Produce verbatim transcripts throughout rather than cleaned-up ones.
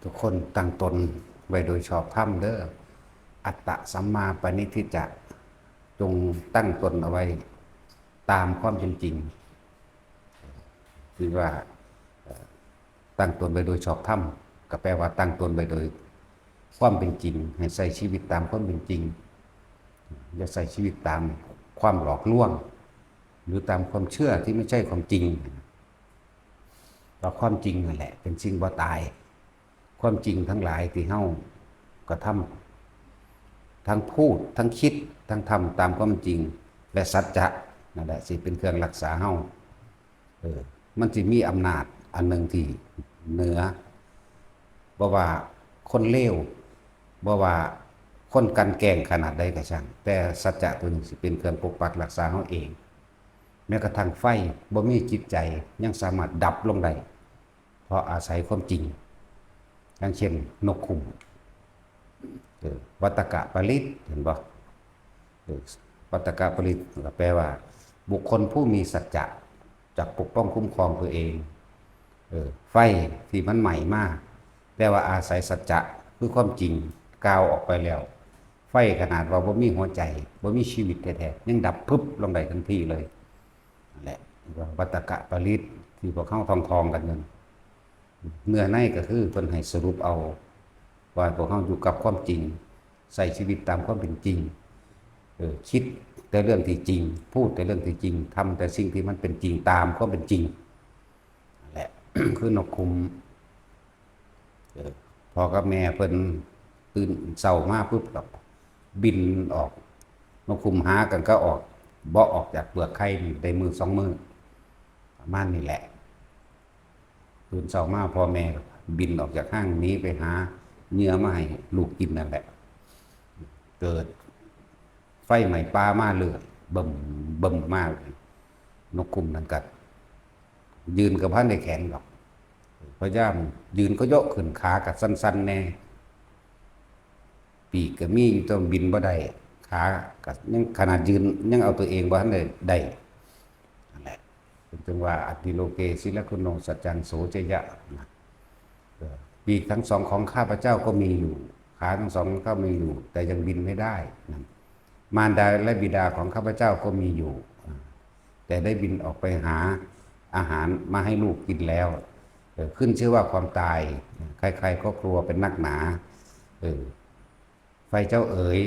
ทุกคนตั้งตนไว้โดยชอบธรรมเด้อ อัตตะสัมมาปณิธิจะ จงตั้งตนเอาไว้ตามความเป็นจริง คือว่าเอ่อตั้งตนไว้โดยชอบธรรม ก็แปลว่าตั้งตนไว้โดยความเป็นจริง ให้ใช้ชีวิตตามความเป็นจริง อย่าใช้ชีวิตตามความหลอกลวง หรือตามความเชื่อที่ไม่ใช่ความจริง เพราะความจริงนั่นแหละเป็นสิ่งบ่ตาย ความจริงทั้งหลายที่เฮากระทำ ทั้งพูด ทั้งคิด ทั้งทำตามความจริง และสัจจะนั่นแหละสิเป็นเครื่องรักษาเฮา เออ มันสิมีอำนาจอันหนึ่งที่เหนือ บ่ว่าคนเลว บ่ว่าคนกลั่นแกล้งขนาดใดก็ช่าง แต่สัจจะตัวนี้สิเป็นเครื่องปกปักรักษาเฮาเอง แม้กระทั่งไฟบ่มีจิตใจยังสามารถดับลงได้ เพราะอาศัยความจริง อย่างเช่นนกคุ้ม เออ วัตตกปริต เห็นบ่ เออ วัตตกปริตก็แปลว่า บุคคลผู้มีสัจจะจักปกป้องคุ้มครองตัวเอง เออ ไฟที่มันไหม้มา แต่ว่าอาศัยสัจจะคือความจริงกล่าวออกไปแล้ว ไฟขนาดว่าบ่มีหัวใจ บ่มีชีวิตแท้ๆ ยังดับพึบลงได้ทันทีเลย นั่นแหละ วัตตกปริตที่พวกเขาท่องๆกันนั่น เนื้อในก็คือเพิ่นให้สรุปเอา ว่าพวกเขาอยู่กับความจริง ใช้ชีวิตตามความเป็นจริง เออ คิดแต่เรื่องที่จริง พูดแต่เรื่องที่จริง ทำแต่สิ่งที่มันเป็นจริงตามความเป็นจริง นั่นแหละ คือนกคุ้ม เออ พ่อกับแม่เพิ่นตื่นเช้ามาปุ๊บก็บินออก นกคุ้มหากันก็ออก บ่ออกจากเปลือกไข่นี่ได้มื้อสองมื้อ ประมาณนี้แหละ ตื่นเช้ามาพ่อแม่ก็บินออกจากห้างหนีไปหาเหยื่อมาให้ลูกกินนั่นแหละ เกิดไฟไหม้ป่ามาเลย บึ้มบึ้มมา นกคุ้มนั่นก็ยืนกับพันได้แข็งดอก พยายามยืนก็ยกขึ้น ขาก็สั่นๆแน่ ปีกก็มีอยู่แต่บินบ่ได้ ขาก็ยังขนาดยืนยังเอาตัวเองบ่ทันได้ได้ นั่นแหละ เพิ่นจึงว่า อัตถิโลเก สิลกุณโณ สัจจัง โส จะยะ นะ เออ ปีกทั้งสองของข้าพเจ้าก็มีอยู่ ขาทั้งสองก็มีอยู่ แต่ยังบินไม่ได้นะ มารดาและบิดาของข้าพเจ้าก็มีอยู่ แต่ได้บินออกไปหาอาหารมาให้ลูกกินแล้ว เออ ขึ้นชื่อว่าความตาย ใครๆก็กลัวเป็นนักหนา เออ ไฟเจ้าเอ๋ย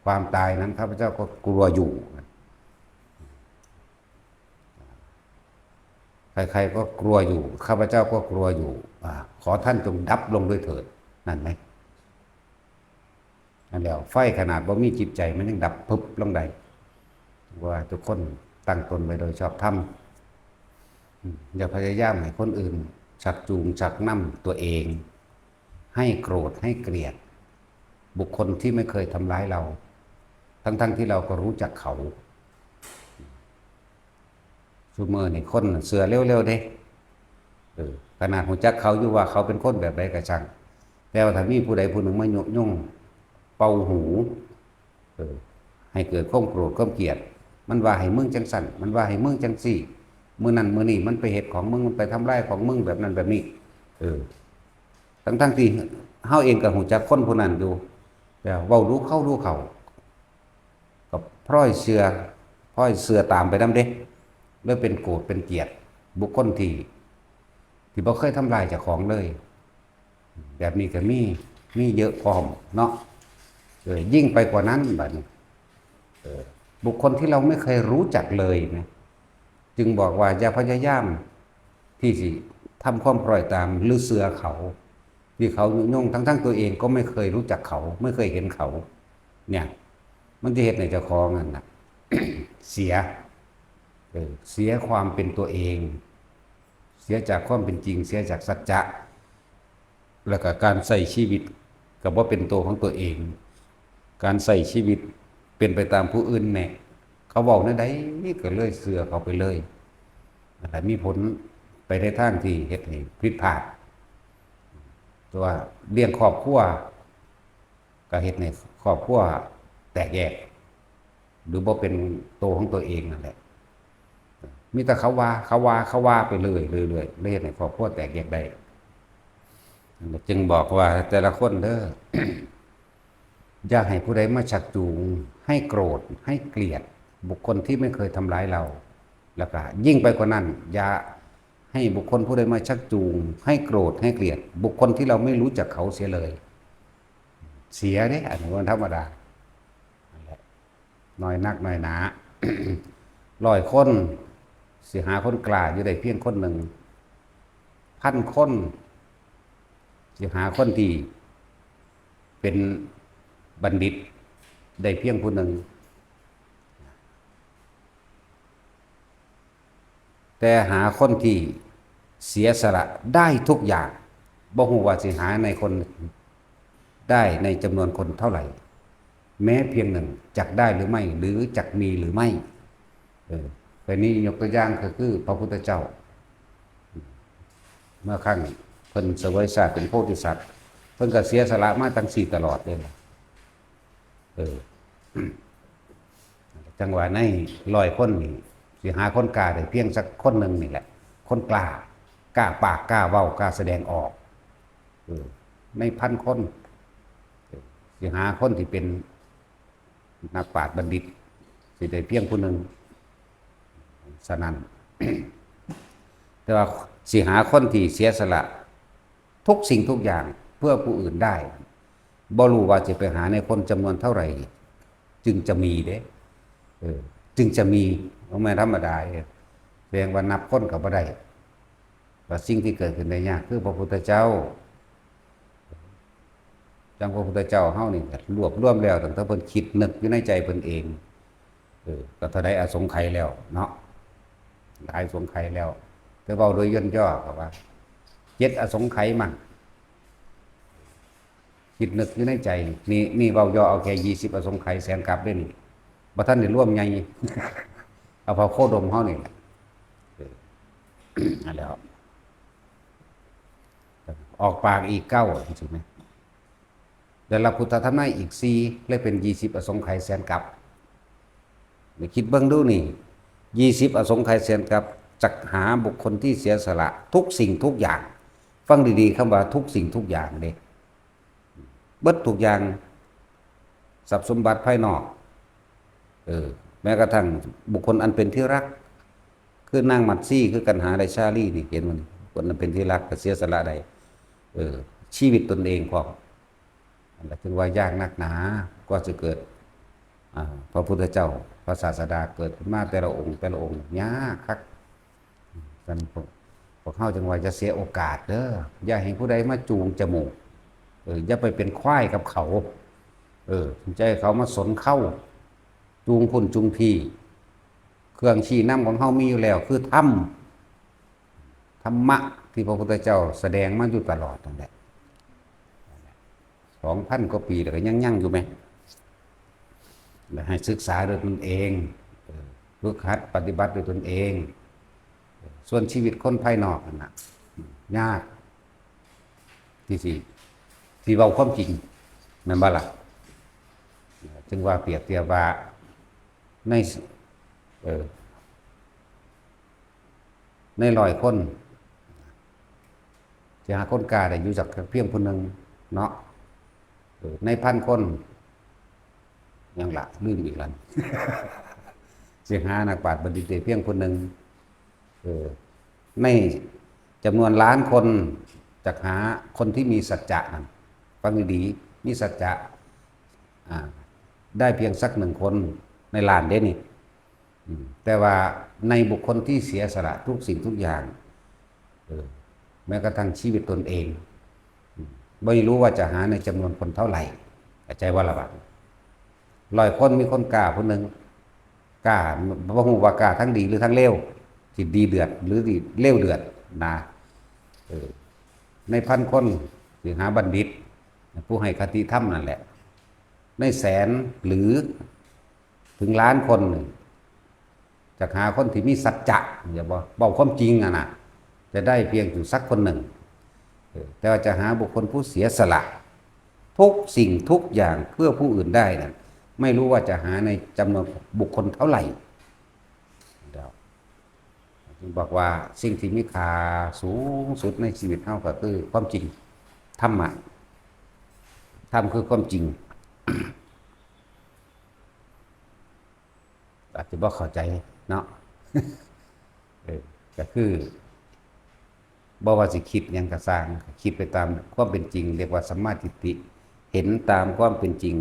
ความตายนั้นข้าพเจ้าก็กลัวอยู่ ใครๆก็กลัวอยู่ ข้าพเจ้าก็กลัวอยู่ อ่า ขอท่านจงดับลงด้วยเถิด นั่นไหม นั่นแหละ ไฟขนาดบ่มีจิตใจมันยังดับพึบลงได้ ว่าทุกคนตั้งตนไว้โดยชอบธรรม อืม อย่าพยายามให้คนอื่นชักจูงชักนำตัวเอง ให้โกรธให้เกลียด บุคคลที่ไม่เคยทำร้ายเรา ทั้งๆที่เราก็รู้จักเขา ซุมื้อนี่คนเชื่อเร็วๆเด้ เออ ขนาดรู้จักเขาอยู่ว่าเขาเป็นคนแบบใดก็ช่าง แต่ว่าถ้ามีผู้ใดผู้หนึ่งมายุยงเป่าหู เออ ให้เกิดความโกรธความเกลียด มันว่าให้มึงจังสั่น มันว่าให้มึงจังซี่ มื้อนั้นมื้อนี้มันไปเฮ็ดของมึง มันไปทำลายของมึงแบบนั้นแบบนี้ เออ ทั้งๆที่เฮาเองก็รู้จักคนผู้นั้นอยู่ แต่เว้าดูเขาดูเขา ก็พลอยเชื่อ พลอยเชื่อตามไปนำเด้ เลยเป็นโกรธเป็นเกลียดบุคคลที่ ที่บ่เคยทำลายเจ้าของเลย แบบนี้ก็มี มีเยอะพร้อมเนาะ เออ ยิ่งไปกว่านั้นบัดนี้ เออ บุคคลที่เราไม่เคยรู้จักเลยนะ จึงบอกว่าอย่าพยายามที่สิทำความคล้อยตามหรือเชื่อเขา ที่เขายุยง ทั้งๆตัวเองก็ไม่เคยรู้จักเขา ไม่เคยเห็นเขา เนี่ย มันจะเฮ็ดให้เจ้าของนั่นน่ะ เสีย เออ เสียความเป็นตัวเอง เสียจากความเป็นจริง เสียจากสัจจะ แล้วก็การใช้ชีวิตก็บ่เป็นตัวของตัวเอง การใช้ชีวิตเป็นไปตามผู้อื่นแนะ เขาเว้าแนวใดก็เลยเชื่อเขาไปเลย นั่นแหละ มีผลไปในทางที่เฮ็ดให้ผิดพลาด ตัวเลี้ยงครอบครัว ก็เฮ็ดให้ครอบครัวแตกแยก หรือบ่เป็นตัวของตัวเองนั่นแหละ มีแต่เขาว่า เขาว่า เขาว่าไปเรื่อยๆ เลยเฮ็ดให้ครอบครัวแตกแยกได้ จึงบอกว่าแต่ละคนเด้อ อย่าให้ผู้ใดมาชักจูงให้โกรธให้เกลียดบุคคลที่ไม่เคยทำร้ายเรา แล้วก็ยิ่งไปกว่านั้น อย่าให้บุคคลผู้ใดมาชักจูงให้โกรธให้เกลียดบุคคลที่เราไม่รู้จักเขาเสียเลย เสียเด้ อันนี้มันธรรมดา นั่นแหละ น้อยนักน้อยหนา ร้อยคน สิหาคนกล้าอยู่ได้เพียงคนหนึ่ง พันคน สิหาคนที่เป็นบัณฑิตได้เพียงผู้หนึ่ง แต่หาคนที่เสียสละได้ทุกอย่าง บ่ฮู้ว่าสิหาในคนได้ในจำนวนคนเท่าไหร่ แม้เพียงหนึ่ง จักได้หรือไม่ หรือจักมีหรือไม่ เออ ไปนี้ยกตัวอย่างก็คือพระพุทธเจ้า เมื่อครั้งเพิ่นเสวยชาติเป็นโพธิสัตว์ เพิ่นก็เสียสละมาตั้งสี่ตลอดเลยล่ะ เออ จังหวะในร้อยคนนี่ สิหาคนกล้าได้เพียงสักคนหนึ่งนี่แหละ คนกล้า กล้าปาก กล้าเว้า กล้าแสดงออก เออ ในพันคน เออ สิหาคนที่เป็นนักปราชญ์บัณฑิต สิได้เพียงผู้หนึ่ง ฉะนั้น แต่ว่าสิหาคนที่เสียสละทุกสิ่งทุกอย่างเพื่อผู้อื่นได้ บ่รู้ว่าจะไปหาในคนจำนวนเท่าไหร่ จึงจะมีเด้ เออ จึงจะมี บ่แม่นธรรมดาเด้ แสดงว่านับคนก็บ่ได้ ว่าสิ่งที่เกิดขึ้นได้ยากคือพระพุทธเจ้า จังพระพุทธเจ้าเฮานี่ก็รวบรวมแล้วตั้งแต่เพิ่นคิดนึกอยู่ในใจเพิ่นเอง เออ ก็เท่าใดอสงไขยแล้วเนาะ หลายอสงไขยแล้ว แต่เว้าโดยย่นย่อก็ว่า เจ็ดอสงไขยมั่ง คิดนึกอยู่ในใจ นี่ นี่เว้าย่อเอาแค่ยี่สิบอสงไขยแสนกัปเด้นี่ บ่ทันได้รวมใหญ่ เอาพระโคดมเฮานี่แหละ เออ นั่นแหละ ออกปากอีกเก้า จังซี้แหม ได้รับพุทธธรรมในอีกสี่ เลยเป็นยี่สิบอสงไขยแสนกัป นี่คิดเบิ่งดูนี่ ยี่สิบอสงไขยแสนกัป จักหาบุคคลที่เสียสละทุกสิ่งทุกอย่าง ฟังดีๆ คำว่าทุกสิ่งทุกอย่างเด้ เบิดทุกอย่าง ทรัพย์สมบัติภายนอก เออ แม้กระทั่งบุคคลอันเป็นที่รัก คือนางมัตสี คือกันหาได้ชาลีนี่ เห็นบ่นี่ คนอันเป็นที่รักก็เสียสละได้ เออ ชีวิตตนเองพร้อม อันนั้นจึงว่ายากนักหนา กว่าจะเกิด อ่า พระพุทธเจ้า พระศาสดาเกิดขึ้นมาแต่ละองค์ แต่ละองค์ ยากคัก ฉะนั้นพวก พวกเฮาจึงว่าอย่าเสียโอกาสเด้อ อย่าให้ผู้ใดมาจูงจมูก เออ อย่าไปเป็นควายกับเขา เออ อย่าให้เขามาสนเค้า จูงพุ้นจูงพี้ เครื่องชี้นำของเฮามีอยู่แล้ว คือธรรม ธรรมะที่พระพุทธเจ้าแสดงมาอยู่ตลอดนั่นแหละ สองพันกว่าปีแล้วก็ยังยั่งอยู่แหม และให้ศึกษาด้วยตนเอง เออ ฝึกหัดปฏิบัติด้วยตนเอง ส่วนชีวิตคนภายนอกนั่นน่ะ ยาก ที่สิ ที่เว้าความจริง แม่นบ่ล่ะ จึงว่าเปรียบเทียบว่า ใน เออ ในร้อยคน สิหาคนกล้าได้อยู่จักเพียงผู้หนึ่งเนาะ เออ ในพันคน ยังละ ลืมอีกแล้ว สิหานักปราชญ์บัณฑิตได้เพียงผู้หนึ่ง เออ ในจำนวนล้านคน จักหาคนที่มีสัจจะนั่น ฟังดีๆ มีสัจจะ อ่า ได้เพียงสักหนึ่งคนในล้านเด้นี่ อืม แต่ว่าในบุคคลที่เสียสละทุกสิ่งทุกอย่าง เออ แม้กระทั่งชีวิตตนเอง อืม ไม่รู้ว่าจะหาในจำนวนคนเท่าไหร่ เข้าใจบ่ล่ะบัด ร้อยคนมีคนกล้าผู้หนึ่ง กล้า บ่ฮู้ว่ากล้าทั้งดีหรือทั้งเลว สิดีเดือดหรือสิเลวเดือดนะ เออ ในพันคนสิหาบัณฑิต ผู้ให้คติธรรมนั่นแหละ ในแสนหรือถึงล้านคนนี่ จักหาคนที่มีสัจจะ อย่าบอก บอกความจริงอะนะ จะได้เพียงอยู่สักคนหนึ่ง เออ แต่ว่าจะหาบุคคลผู้เสียสละ ทุกสิ่งทุกอย่างเพื่อผู้อื่นได้นั้น ไม่รู้ว่าจะหาในจำนวนบุคคลเท่าไหร่ เดี๋ยว จึงบอกว่าสิ่งที่มีค่าสูงสุดในชีวิตเฮาก็คือความจริง ธรรมะ ธรรมคือความจริง อาจจะบ่เข้าใจเนาะ เออ ก็คือ บ่ว่าสิคิดหยังก็ซ่าง คิดไปตามความเป็นจริง เรียกว่าสัมมาทิฏฐิ เห็นตามความเป็นจริง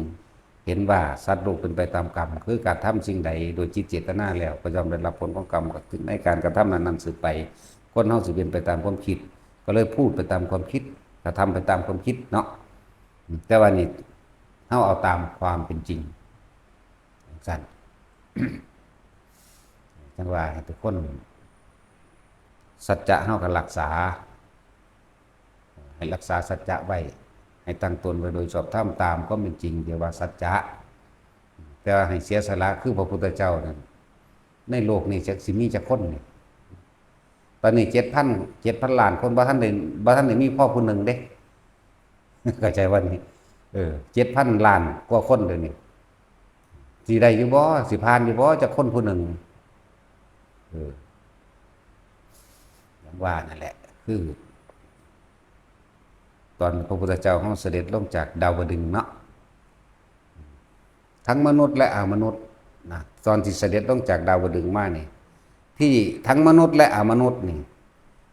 เห็นว่าสัตว์โลกเป็นไปตามกรรม คือกระทำสิ่งใดโดยจิตเจตนาแล้ว ก็ย่อมได้รับผลของกรรม ก็คือในการกระทำนั้นๆ สืบไป คนเฮาสิเป็นไปตามความคิด ก็เลยพูดไปตามความคิด กระทำไปตามความคิดเนาะ แต่ว่านี่ เฮาเอาตามความเป็นจริง จั่งซั้น จั่งว่าให้ทุกคน สัจจะเฮาก็รักษา ให้รักษาสัจจะไว้ ให้ตั้งตนไว้โดยชอบธรรมตามความเป็นจริง เรียกว่าสัจจะ แต่ว่าให้เสียสละคือพระพุทธเจ้านั่น ในโลกนี้จักสิมีจักคนนี่ ตอนนี้เจ็ดพัน เจ็ดพันล้านคน บ่ทันได้ บ่ทันได้มีพอผู้หนึ่งเด้ เข้าใจว่านี่ เออ เจ็ดพันล้านกว่าคนเดี๋ยวนี้ สิได้อยู่บ่ สิผ่านอยู่บ่ จักคนผู้หนึ่ง เออ อย่างว่านั่นแหละ คือ ตอนพระพุทธเจ้าเฮาเสด็จลงจากดาวดึงส์เนาะ ทั้งมนุษย์และอมนุษย์นะ ตอนที่เสด็จลงจากดาวดึงส์มานี่ ที่ทั้งมนุษย์และอมนุษย์นี่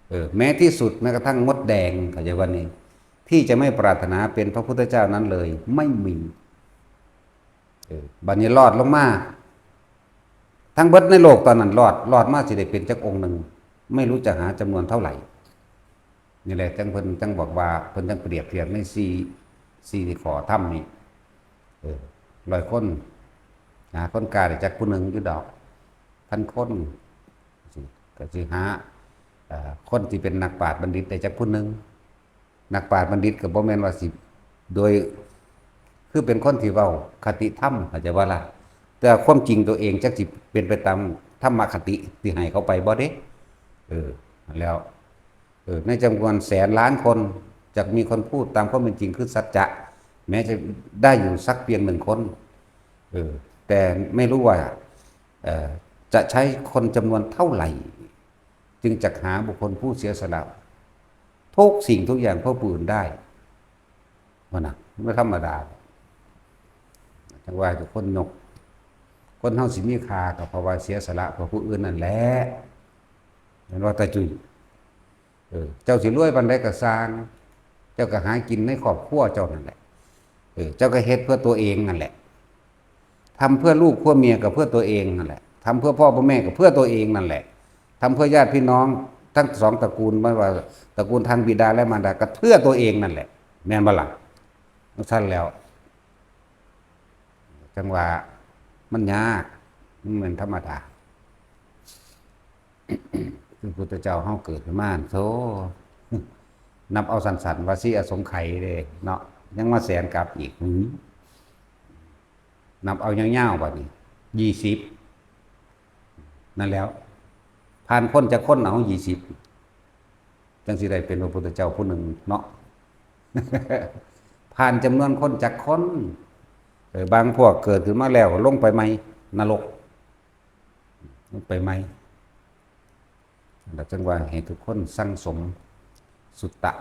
เออ แม้ที่สุดแม้กระทั่งมดแดง เข้าใจว่านี่ ที่จะไม่ปรารถนาเป็นพระพุทธเจ้านั้นเลย ไม่มี เออ บัดนี้รอดลงมา ทั้งเบิดในโลกตอนนั้นรอด รอดมาสิได้เป็นจักองค์หนึ่ง ไม่รู้จะหาจำนวนเท่าไหร่ นี่แหละจั่งเพิ่นจั่งบอกว่า เพิ่นจั่งเปรียบเทียบในสี่ สี่ข้อธรรมนี่ เออ ร้อยคน หาคนกล้าได้จักผู้หนึ่งอยู่ดอก พันคน ก็สิหา เอ่อ คนที่เป็นนักปราชญ์บัณฑิตได้จักผู้หนึ่ง นักปราชญ์บัณฑิตก็บ่แม่นว่าสิ โดย คือเป็นคนที่เว้าคติธรรม เข้าใจบ่ล่ะ แต่ความจริงตัวเองจักสิเป็นไปตามธรรมคติที่ให้เขาไปบ่เด้ เออ แล้ว เออ ในจำนวนแสนล้านคน จะมีคนพูดตามความเป็นจริงคือสัจจะ แม้จะได้อยู่สักเพียงหนึ่งคน เออ แต่ไม่รู้ว่า เอ่อ จะใช้คนจำนวนเท่าไหร่ จึงจะหาบุคคลผู้เสียสละทุกสิ่งทุกอย่างเพื่อผู้อื่นได้ ว่านะ ไม่ธรรมดา จั่งว่าทุกคนยก คนเฮาสิมีค่าก็เพราะว่าเสียสละเพื่อผู้อื่นนั่นแหละ แม่นว่าตาจุ้ย เออ เจ้าสิรวยปานใดก็ซ่าง เจ้าก็หากินในครอบครัวเจ้านั่นแหละ เออ เจ้าก็เฮ็ดเพื่อตัวเองนั่นแหละ ทำเพื่อลูกเพื่อเมียก็เพื่อตัวเองนั่นแหละ ทำเพื่อพ่อเพื่อแม่ก็เพื่อตัวเองนั่นแหละ ทำเพื่อญาติพี่น้องทั้งสองตระกูล ไม่ว่าตระกูลทางบิดาและมารดาก็เพื่อตัวเองนั่นแหละ แม่นบ่ล่ะ จั่งซั้นแล้ว จั่งว่ามันยาก มันบ่แม่นธรรมดา คือพุทธเจ้าเฮาเกิดขึ้นมา โธ่ นับเอาสั้นๆ ว่าสี่อสงไขยเด้เนาะ ยังมาแสนกับอีก หือ นับเอายาวๆ บัดนี้ ยี่สิบ นั่นแล้ว ผ่านคนจักคนเอา ยี่สิบ จั่งสิได้เป็นพระพุทธเจ้าผู้หนึ่งเนาะ ผ่านจำนวนคนจักคน เออ บางพวกเกิดขึ้นมาแล้วลงไปใหม่ นรก ลงไปใหม่ แล้วจั่งว่าให้ทุกคนสั่งสมสุตตะ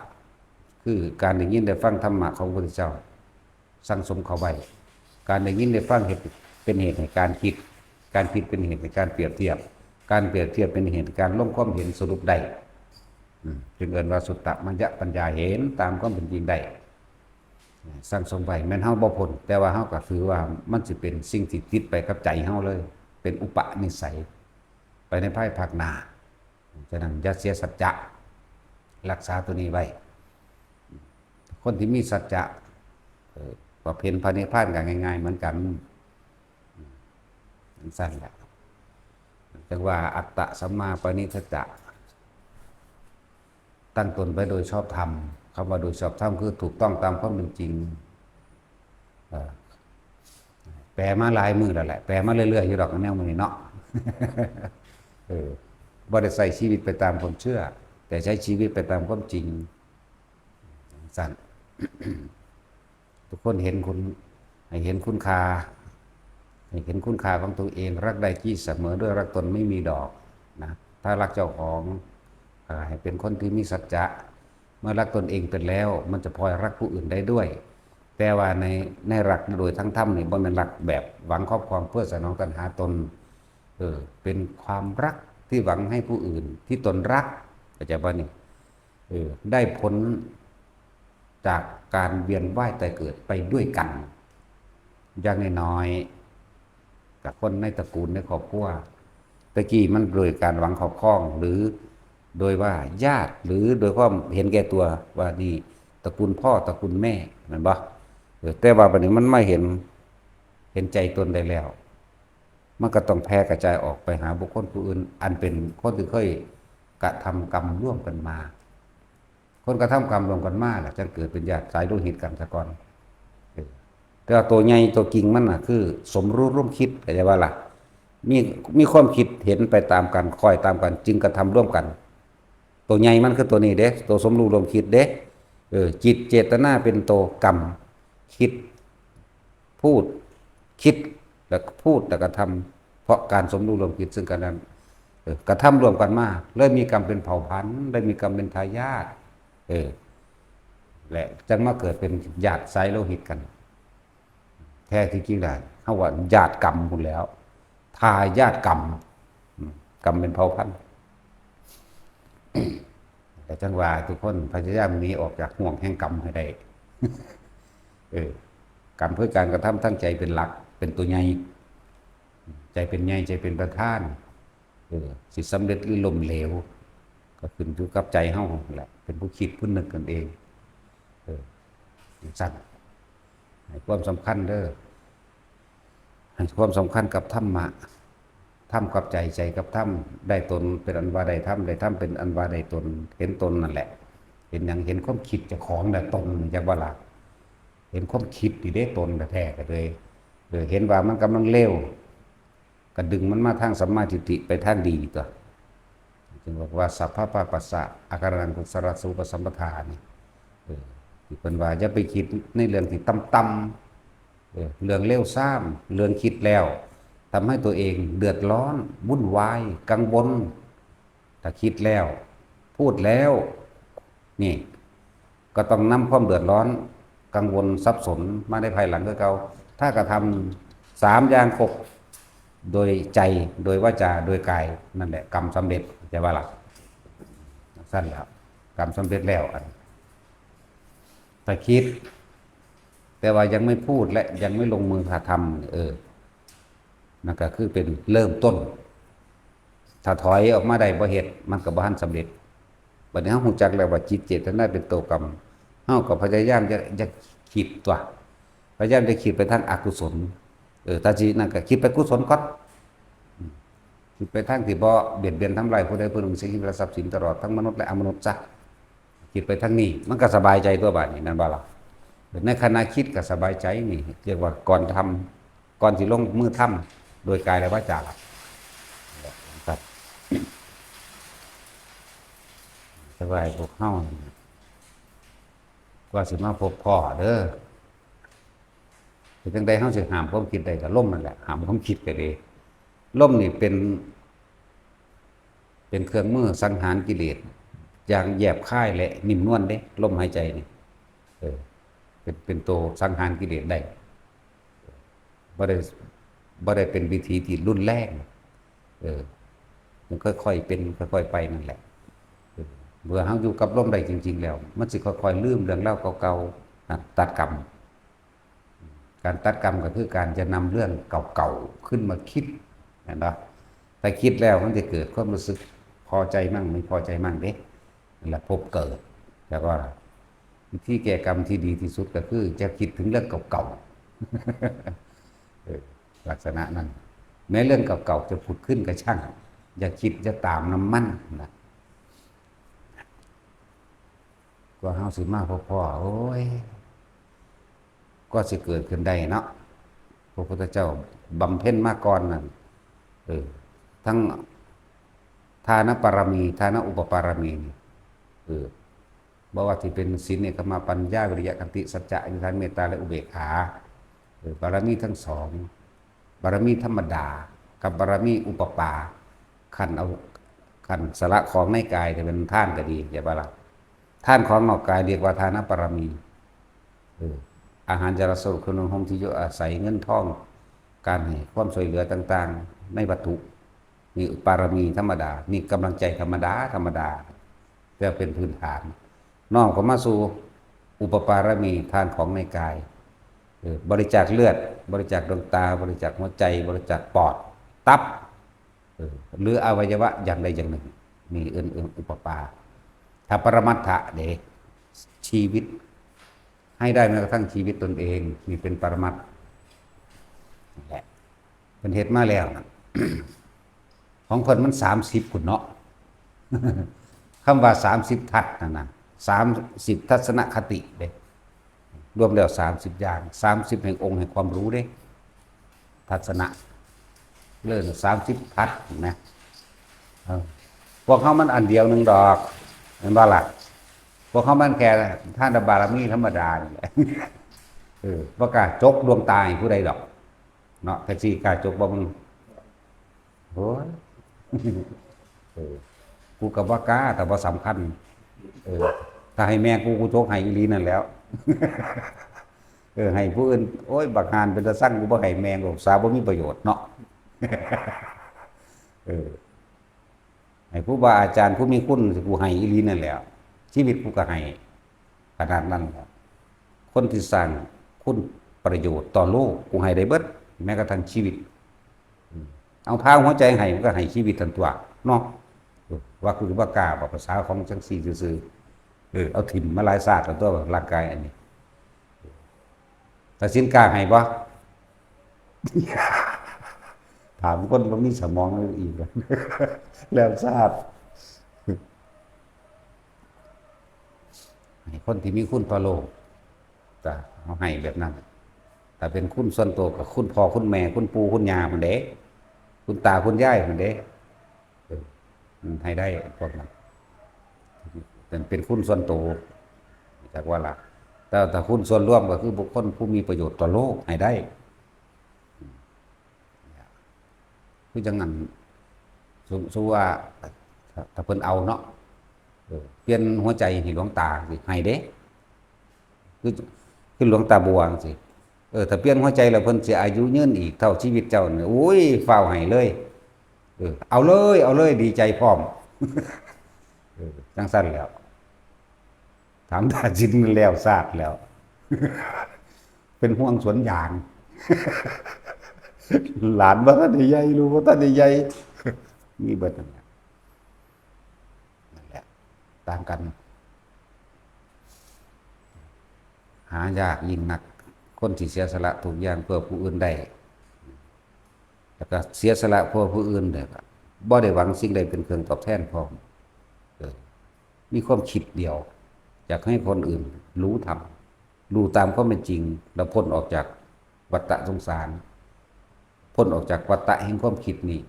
คือการได้ยินได้ฟังธรรมะของพระพุทธเจ้า สั่งสมเข้าไว้ การได้ยินได้ฟังเหตุ เป็นเหตุให้การคิด การคิดเป็นเหตุให้การเปรียบเทียบ การเปรียบเทียบเป็นเหตุให้การลงความเห็นสรุปได้ อืม จึงเอิ้นว่าสุตตะมัญญปัญญา เห็นตามความเป็นจริงได้ สั่งสมไว้ แม่นเฮาบ่พ้น แต่ว่าเฮาก็ถือว่ามันสิเป็นสิ่งที่ติดไปกับใจเฮาเลย เป็นอุปนิสัย ไปในภายภาคหน้า ฉะนั้นอย่าเสียสัจจะ รักษาตัวนี้ไว้ คนที่มีสัจจะ เอ่อ ก็เห็นพระนิพพานก็ง่ายๆ เหมือนกัน จั่งซั้นแหละ จั่งว่าอัตตะสัมมาปณิธัจจะ ตั้งตนไปโดยชอบธรรม คำว่าโดยชอบธรรมคือถูกต้องตามความเป็นจริง เอ่อ แปลมาหลายมื้อแล้วแหละ แปลมาเรื่อยๆ อยู่ดอกแนวมื้อนี้เนาะ เออ บ่ได้ใช้ชีวิตไปตามความเชื่อ แต่ใช้ชีวิตไปตามความจริง จั่งซั้น ทุกคนเห็นคุณ ให้เห็นคุณค่า ให้เห็นคุณค่าของตัวเอง รักได้ที่เสมอด้วย รักตนไม่มีดอกนะ ถ้ารักเจ้าของ เอ่อ ให้เป็นคนที่มีสัจจะ เมื่อรักตนเองเป็นแล้ว มันจะพลอยรักผู้อื่นได้ด้วย แต่ว่าในในรักโดยทั้งธรรมนี่บ่แม่นรักแบบหวังครอบครองเพื่อสนองตัณหาตน เออ เป็นความรักที่หวังให้ผู้อื่นที่ตนรัก เข้าใจป่ะนี่ เออ ได้ผลจากการเวียนว่ายตายเกิดไปด้วยกัน อย่างน้อยๆ กับคนในตระกูลในครอบครัว ตะกี้มันโดยการหวังครอบครอง หรือโดยว่าญาติ หรือโดยความเห็นแก่ตัวว่านี่ตระกูลพ่อตระกูลแม่ แม่นบ่ เออ แต่ว่าบัดนี้มันมาเห็น เห็นใจตนได้แล้ว มันก็ต้องแผ่กระจายออกไปหาบุคคลผู้อื่น อันเป็นคนที่เคยกระทำกรรมร่วมกันมา คนกระทำกรรมร่วมกันมาแหละจังเกิดเป็นญาติสายโลหิตกันซะก่อน เออ แต่ว่าตัวใหญ่ตัวกิ่งมันน่ะคือสมรู้ร่วมคิด เข้าใจว่าล่ะ มี มีความคิดเห็นไปตามกัน คอยตามกัน จึงกระทำร่วมกัน ตัวใหญ่มันคือตัวนี้เด้ ตัวสมรู้ร่วมคิดเด้ เออ จิตเจตนาเป็นตัวกรรม คิด พูด คิด แล้วก็พูด แล้วก็ทำ เพราะการสมรู้ร่วมคิดซึ่งกันนั้น เออ กระทำร่วมกันมา เลยมีกรรมเป็นเผ่าพันธุ์ เลยมีกรรมเป็นทายาท เออ และจังมาเกิดเป็นญาติสายโลหิตกัน แท้ที่จริงแล้ว เฮาว่าญาติกรรมพู้นแหล้ว ทายาทกรรม อืม กรรมเป็นเผ่าพันธุ์ แต่จังว่าทุกคนพยายามหนีออกจากห่วงแห่งกรรมให้ได้ เออ กรรมคือการกระทำทั้งใจเป็นหลัก เป็นตัวใหญ่ ใจเป็นใหญ่ ใจเป็นประธาน เออ สิสำเร็จหรือล้มเหลว ก็ขึ้นอยู่กับใจเฮาแหละ เป็นผู้คิดผู้นึกกันเอง เออ จังซั่น ให้ความสำคัญเด้อ ให้ความสำคัญกับธรรมะ ธรรมกับใจ ใจกับธรรม ได้ตนเป็นอันว่าได้ธรรม ได้ธรรมเป็นอันว่าได้ตน เห็นตนนั่นแหละ เห็นหยัง เห็นความคิดเจ้าของน่ะตน จักว่าล่ะ เห็นความคิดนี่เด้ตนแท้ๆ ก็เลย เออ เห็นว่ามันกำลังเลว ก็ดึงมันมาทางสัมมาทิฏฐิ ไปทางดีตัว จึงบอกว่า สัพพะปะปัสสะ อาการังกุศลสูปสัมปทานี่ เออ ที่เพิ่นว่าอย่าไปคิดในเรื่องที่ต่ำๆ เออ เรื่องเลวทราม เรื่องคิดแล้วทำให้ตัวเองเดือดร้อน วุ่นวาย กังวล ถ้าคิดแล้ว พูดแล้ว นี่ ก็ต้องนำความเดือดร้อน กังวล สับสน มาในภายหลังคือเก่า ถ้ากระทำสามอย่างครบ โดยใจ โดยวาจา โดยกาย นั่นแหละ กรรมสำเร็จ เข้าใจว่าล่ะ ซั่นแล้ว กรรมสำเร็จแล้ว อัน ถ้าคิด แต่ว่ายังไม่พูดและยังไม่ลงมือกระทำ เออ นั่นก็คือเป็นเริ่มต้น ถ้าถอยออกมาได้บ่เฮ็ด มันก็บ่ทันสำเร็จ บัดนี้เฮาฮู้จักแล้วว่าจิตเจตนาเป็นตัวกรรม เฮาก็พยายามจะ จะคิดตัว พยายามจะคิดไปทางอกุศล เออ ถ้าสินั่นก็คิดไปกุศลก่อน อืม คิดไปทางที่บ่เบียดเบียนทำลายผู้ใดผู้หนึ่ง เสียชีวิตและทรัพย์สินตลอดทั้งมนุษย์และอมนุษย์ซะ คิดไปทางนี้ มันก็สบายใจตัวบาดนี้ แม่นบ่ล่ะ ในขณะคิดก็สบายใจนี่ เรียกว่าก่อนทำ ก่อนสิลงมือทำ โดยกายและวาจาล่ะ ครับ สบายพวกเฮานี่ กว่าสิมาพบพ้อเด้อ เป็นจังใดเฮาสิห้ามความคิดได้ก็ลมนั่นแหละ ห้ามความคิดก็ดี ลมนี่เป็น เป็นเครื่องมือสังหารกิเลส อย่างแยบคายและนิ่มนวลเด้ ลมหายใจนี่ เออ เป็น เป็นตัวสังหารกิเลสได้ บ่ได้ บ่ได้เป็นวิธีที่รุนแรง เออ มันค่อยๆเป็น ค่อยๆไปนั่นแหละ เออ เมื่อเฮาอยู่กับลมได้จริงๆแล้ว มันสิค่อยๆลืมเรื่องราวเก่าๆนะ ตัดกรรม การตัดกรรมก็คือการจะนำเรื่องเก่าๆขึ้นมาคิด เห็นปะ ถ้าคิดแล้วมันจะเกิดความรู้สึกพอใจมั่งไม่พอใจมั่งเด้ นั่นแหละภพเกิด แล้วก็วิธีแก้กรรมที่ดีที่สุดก็คือจะคิดถึงเรื่องเก่าๆ เออ ลักษณะนั้น แม้เรื่องเก่าๆจะผุดขึ้นก็ช่าง อย่าคิด อย่าตามนำมันนะ กว่าเฮาสิมาพบพ้อ โอ้ย กว่าสิเกิดขึ้นได้เนาะ พระพุทธเจ้าบำเพ็ญมาก่อนนั่น เออ ทั้งทานปารมี ทานอุปปารมีนี่ เออ บ่ว่าสิเป็นศีล เนกขัมมะ ปัญญา วิริยะ ขันติ สัจจะ อธิษฐาน เมตตา และอุเบกขา เออ บารมีทั้งสอง บารมีธรรมดา กับบารมีอุปปา คันเอา คันสละของในกายจะเป็นทานก็ดี อย่าว่าละ ทานของนอกกายเรียกว่าทานบารมี เออ อาหาร ยา รา สโรค เครื่องนุ่งห่ม ที่อยู่อาศัย เงินทอง การให้ความช่วยเหลือต่างๆ ในวัตถุ นี่บารมีธรรมดา นี่กำลังใจธรรมดา ธรรมดา แต่เป็นพื้นฐาน น้อมเข้ามาสู่อุปปารมี ทานของในกาย เออ บริจาคเลือด บริจาคดวงตา บริจาคหัวใจ บริจาคปอด ตับ เออ หรืออวัยวะอย่างใดอย่างหนึ่ง นี่เอิ้น เอิ้นอุปปา ถ้าปรมัตถะเด้ ชีวิต ให้ได้แม้กระทั่งชีวิตตนเอง นี่เป็นปรมัตถ์ นั่นแหละ เพิ่นเฮ็ดมาแล้วนะ ของเพิ่นมันสามสิบพุ้นเนาะ คำว่าสามสิบทัศน์นั่นน่ะ สามสิบทัศนคติเด้ รวมแล้วสามสิบอย่าง สามสิบแห่งองค์แห่งความรู้เด้ ทัศนะ เรื่องสามสิบทัศน์นะ เออ พวกเฮามันอันเดียวหนึ่งดอก แม่นบ่ล่ะ พวกเฮามันแค่ทานบารมีธรรมดานี่แหละ เออ บ่กล้าจกดวงตาให้ผู้ใดดอก เนาะ แท็กซี่กล้าจกบ่มึง โอ้ย เออ กูก็บ่กล้า แต่บ่สำคัญ เออ ถ้าให้แม่กู กูจกให้อีหลีนั่นแหล้ว เออ ให้ผู้อื่น โอ้ย บักห่านเป็นตาซัง กูบ่ให้แม่ง สาบ่มีประโยชน์เนาะ เออ ให้ครูบาอาจารย์ผู้มีคุณ กูให้อีหลีนั่นแหล้ว ชีวิตกูก็ให้ ขนาดนั้นแหละ คนที่สร้างคุณประโยชน์ต่อโลก กูให้ได้เบิด แม้กระทั่งชีวิต อืม เอาพาหัวใจให้ มันก็ให้ชีวิตทันตัว เนาะ เออ ว่าคือว่ากล้าบอกภาษาของจังซี่ซื่อๆ เออ เอาถิ่มมาหลายชาติแล้วตัวร่างกายอันนี้ ตัดสินกล้าให้บ่ ถามคนบ่มีสมองอีก แล้วชาติ ให้คนที่มีคุณต่อโลก ก็เอาให้แบบนั้น ถ้าเป็นคุณส่วนตัวก็คุณพ่อคุณแม่ คุณปู่คุณย่าพุ้นเด้ คุณตาคุณยายพุ้นเด้ เออ มันให้ได้พวกนั้น เป็น เป็นคุณส่วนตัว จักว่าล่ะ แต่ถ้าคุณส่วนรวมก็คือบุคคลผู้มีประโยชน์ต่อโลกให้ได้ คือจังนั้น สม สมมุติว่า ถ้า ถ้าเพิ่นเอาเนาะ เออ เปลี่ยนหัวใจให้หลวงตาสิ ให้เด้ คือ คือหลวงตาบัวจังซี้ เออ ถ้าเปลี่ยนหัวใจแล้วเพิ่นสิอายุยืนอีกเท่าชีวิตเจ้านี่ โอ้ย ฟ้าวให้เลย เออ เอาเลย เอาเลย ดีใจพร้อม เออ จังซั่นแหล้ว ถามตาสินแล้วชาติแล้ว เป็นห่วงสวนยาง หลานบ่ทันได้ใหญ่ ลูกบ่ทันได้ใหญ่ มีเบิดนั่นแหละ นั่นแหละ ต่างกัน หายากยิ่งนัก คนที่เสียสละทุกอย่างเพื่อผู้อื่นได้ แล้วก็เสียสละเพื่อผู้อื่นเนี่ย บ่ได้หวังสิ่งใดเป็นเครื่องตอบแทนพร้อม เออ มีความคิดเดียว อยากให้คนอื่นรู้ธรรม รู้ตามความเป็นจริง แล้วพ้นออกจากวัฏฏะสงสาร พ้นออกจากวัฏฏะแห่งความคิดนี้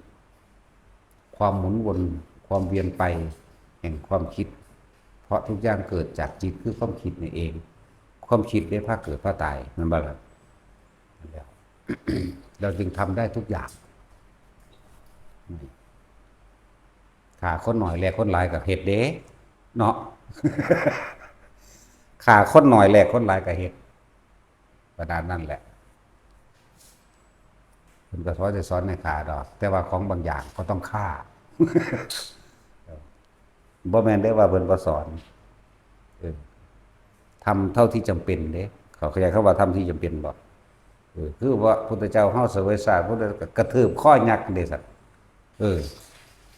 ความหมุนวน ความเวียนไปแห่งความคิด เพราะทุกอย่างเกิดจากจิตคือความคิดนี่เอง ความคิดได้พาเกิดพาตาย แม่นบ่ล่ะ นั่นแหละ เราจึงทำได้ทุกอย่าง ฆ่าคนน้อยแลกคนหลายก็เฮ็ดเด้ เนาะ ฆ่าคนน้อยแลกคนหลายก็เฮ็ด ขนาดนั้นแหละ เพิ่นก็สอน สิสอนให้ฆ่าดอก แต่ว่าของบางอย่างก็ต้องฆ่า บ่แม่นได้ว่าเพิ่นบ่สอน เออ ทำเท่าที่จำเป็นเด้ เขาเข้าใจคำว่าทำที่จำเป็นบ่ เออ คือว่าพุทธเจ้าเฮาเสวยชาติ พุทธเจ้าก็กระทืบคอยักษ์เด้ซั่น เออ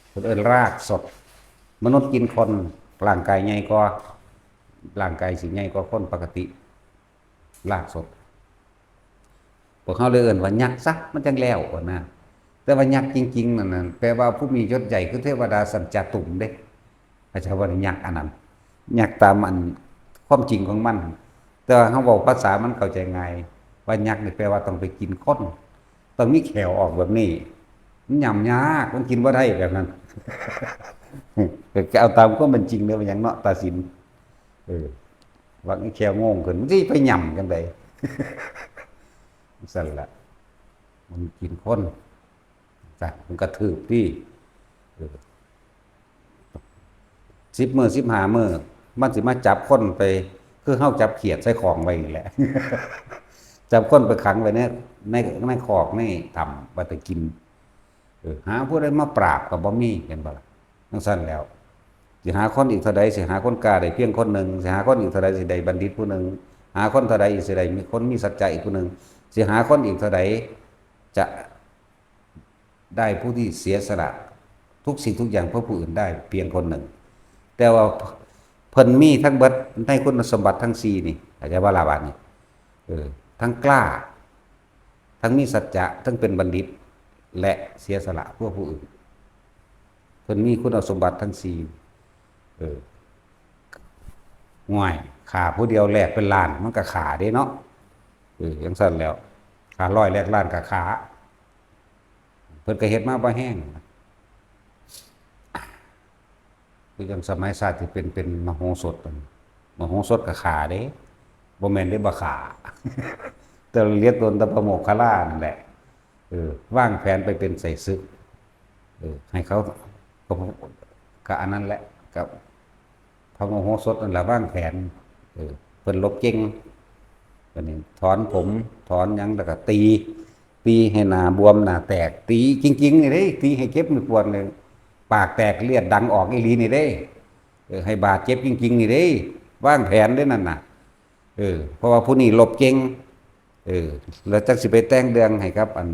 เพิ่นเอิ้นรากสด มนุษย์กินคน ร่างกายใหญ่กว่า ร่างกายสิใหญ่กว่าคนปกติ รากสด พวกเขาเลยเอิ้นว่ายักษ์ซะ มันจังแล้วอะนะ แต่ว่ายักษ์จริงๆนั่นน่ะ แปลว่าผู้มียศใหญ่คือเทวดาชั้นจตุมเด้ เขาเจ้าว่ายักษ์อันนั้น ยักษ์ตามอันความจริงของมัน แต่ว่าเขาเว้าภาษามันเข้าใจง่าย ว่ายักษ์นี่แปลว่าต้องไปกินคน ต้องมีแข้วออกแบบนี้ มันย่ำยาก มันกินบ่ได้แบบนั้น ก็เอาตามความเป็นจริงเด้อ มันหยังเนาะ ตาสิน เออ ว่าอีแข้วโง่งขึ้น มันสิไปย่ำจั่งใด ซั่นล่ะ มันกินคน จ้ะ มันกระทืบติ เออ สิบมื้อ สิบห้ามื้อ มันสิมาจับคนไป คือเฮาจับเขียดใส่ของไว้นี่แหละ จับคนไปขังไว้ในในในคอกในถ้ำว่าแต่กิน เออ หาผู้ใดมาปราบก็บ่มี เห็นบ่ล่ะ? จั่งซั้นแล้ว สิหาคนอีกเท่าใด สิหาคนกล้าได้เพียงคนหนึ่ง สิหาคนอีกเท่าใด สิได้บัณฑิตผู้หนึ่ง หาคนเท่าใดอีก สิได้มีคนมีสัจจะอีกผู้หนึ่ง สิหาคนอีกเท่าใด จะได้ผู้ที่เสียสละทุกสิ่งทุกอย่างเพื่อผู้อื่นได้เพียงคนหนึ่ง แต่ว่าเพิ่นมีทั้งเบิดในคุณสมบัติทั้งสี่นี่ เข้าใจบ่ล่ะบาดนี้ เออ ทั้งกล้า ทั้งมีสัจจะ ทั้งเป็นบัณฑิต และเสียสละเพื่อผู้อื่น เพิ่นมีคุณสมบัติทั้งสี่ เออ ง่วย ฆ่าผู้เดียวแลกเป็นล้าน มันก็ฆ่าเด้เนาะ เออ จั่งซั้นแล้ว ฆ่าร้อยแลกล้านก็ฆ่า เพิ่นก็เฮ็ดมาบ่แฮง คือจั่งสมัยชาติที่เป็น เป็นมโหสถนั่น มโหสถก็ฆ่าเด้ บ่แม่นเด้บ่ฆ่า แต่เหลือตนแต่พระโมคคัลลานั่นแหละ เออ วางแผนไปเป็นไส้ศึก เออ ให้เขา ก็ ก็อันนั้นแหละ ก็พระโมโหสถนั่นแหละวางแผน เออ เพิ่นรบเก่ง บัดนี้ถอนผม ถอนหยัง แล้วก็ตี ตีให้หน้าบวมหน้าแตก ตีจริงๆนี่เด้ ตีให้เจ็บให้ปวดเลย ปากแตกเลือดดังออกอีหลีนี่เด้ เออ ให้บาดเจ็บจริงๆนี่เด้ วางแผนเด้นั่นน่ะ เออ เพราะว่าผู้นี้รบเก่ง เออ แล้วจักสิไปแต่งเรื่องให้ครับ อัน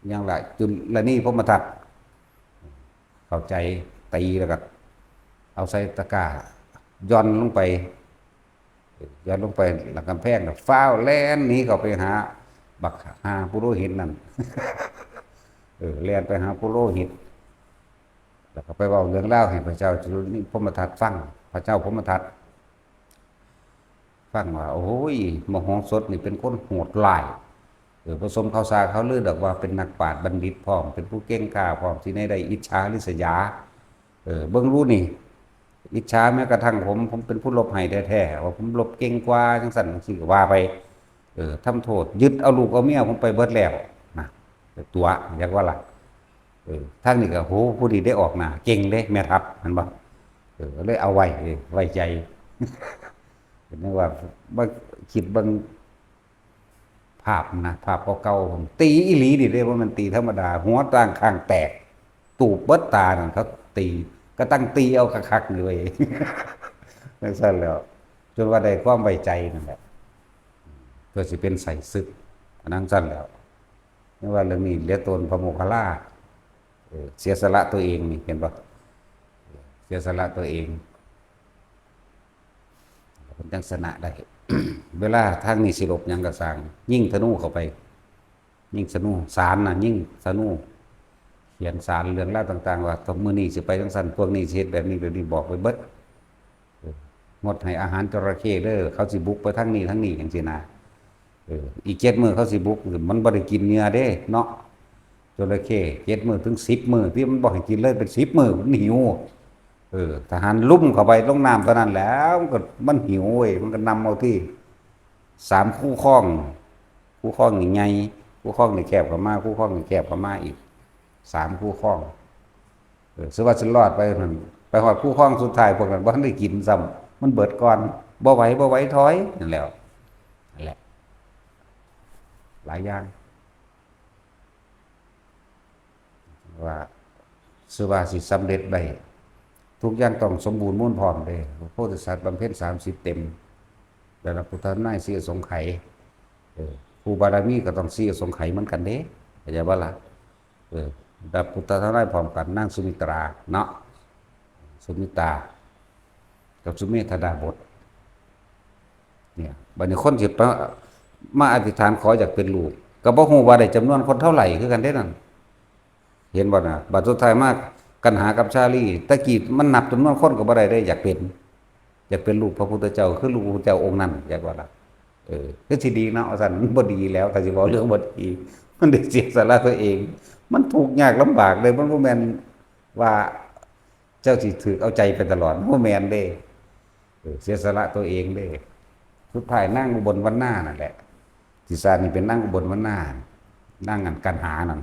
หยังล่ะ จุลนีพรหมทัต เข้าใจ ตีแล้วก็เอาใส่ตะกร้า หย่อนลงไป หย่อนลงไปหลังกำแพง แล้วฟ้าวแล่นหนีเข้าไปหาบักห่าปุโรหิตนั่น เออ แล่นไปหาปุโรหิต แล้วก็ไปเว้าเรื่องราวให้พระเจ้าจุลนีพรหมทัตฟัง พระเจ้าพรหมทัตฟังว่า โอ้ย มโหสถนี่เป็นคนโหดร้าย เออ ผสมข่าวสารข่าวลือดอกว่าเป็นนักปราชญ์บัณฑิตพร้อม เป็นผู้เก่งกล้าพร้อม ที่ไหนได้อิจฉาริษยา เออ เบิ่งรู้นี่ อิจฉาแม้กระทั่งผม ผมเป็นผู้รบให้แท้ๆ ว่าผมรบเก่งกว่า จั่งซั้นจั่งซี้ก็ว่าไป เออ ทำโทษ ยึดเอาลูกเอาเมียผมไปเบิดแล้วนะ ตัว อยากว่าล่ะ เออ ทางนี้ก็ โห ผู้นี้ได้ออกหน้าเก่งเด้ แม่ทัพ เห็นบ่ เออ เลยเอาไว้ เออ ไว้ใจ นึกว่า บ่คิดเบิ่ง ภาพนะ ภาพเก่าๆ ตีอีหลีนี่เด้ บ่แม่นตีธรรมดา หัวต่างข้างแตก ตูบเบิดตานั่น เขาตี ก็ตั้งตีเอาคักๆ นี่เว้ย จั่งซั้นแล้ว จนว่าได้ความไว้ใจนั่นแหละ เพื่อสิเป็นไส้ศึก อันนั้นซั้นแล้ว นี่ว่าเรื่องนี้เหลือตนพระโมคคัลลา เออ เสียสละตัวเองนี่ เห็นบ่ เสียสละตัวเอง เพิ่นจั่งชนะได้ เวลาทางนี้สิรบหยังก็ซ่าง ยิงธนูเข้าไป ยิงธนู สารน่ะ ยิงธนู เขียนสารเรื่องราวต่างๆ ว่า มื้อนี้สิไปจั่งซั้น พวกนี้สิเฮ็ดแบบนี้แบบนี้ บอกไปเบิด เออ งดให้อาหารจระเข้เด้อ เขาสิบุกไปทางนี้ทางนี้ จั่งซี้นะ เออ อีกเจ็ดมื้อเขาสิบุก มันบ่ได้กินเหยื่อเด้เนาะ จระเข้ เจ็ดมื้อถึงสิบมื้อ ที่มันบ่ให้กินเลย เป็นสิบมื้อ มันหิว เออ ทหารลุ่มเข้าไปลงน้ำเท่านั้นแหล้ว มันก็ มันหิวเว้ย มันก็นำเอาที่ สามคูคลอง คูคลองนี่ใหญ่ คูคลองนี่แคบเข้ามา คูคลองนี่แคบเข้ามาอีก สามคูคลอง เออ สิว่าสิรอดไปนั่น ไปฮอดคูคลองสุดท้าย พวกนั้นบ่ทันได้กินซ้ำ มันเบิดก่อน บ่ไหว บ่ไหว ถอย นั่นแหล้ว นั่นแหละ หลายอย่าง ว่า สิว่าสิสำเร็จได้ ทุกอย่างต้องสมบูรณ์มูลพร้อมเด้ พระโพธิสัตว์บำเพ็ญสามสิบเต็ม แล้วพระพุทธนายสี่อสงไขย เออ ผู้บารมีก็ต้องสี่อสงไขยเหมือนกันเด้ เข้าใจบ่ล่ะ? เออ รับพุทธทนายพร้อมกัน นางสุมิตราเนาะ สุมิตรา กับสุเมธดาบท เนี่ย บัดนี้คนสิไป มาอธิษฐานขออยากเป็นลูก ก็บ่ฮู้ว่าได้จำนวนคนเท่าไหร่คือกันเด้นั่น เห็นบ่น่ะ บัดสุดท้ายมากันหากับชาลี แต่กี้มันนับจำนวนคนก็บ่ได้เด้ อยากเป็น อยากเป็นลูกพระพุทธเจ้า คือลูกพระพุทธเจ้าองค์นั้น อยากว่าล่ะ เออ คือสิดีเนาะ ว่าซั่น มันบ่ดีแล้ว ถ้าสิเว้าเรื่องบ่ดี มันได้เสียสละตัวเอง มันทุกข์ยากลำบากเลย มันบ่แม่นว่าเจ้าสิถูกเอาใจไปตลอด บ่แม่นเด้ เออ เสียสละตัวเองเด้ สุดท้ายนางอุบลวรรณานั่นแหละ ที่สร้างนี่เป็นนางอุบลวรรณา นางอันกันหานั่น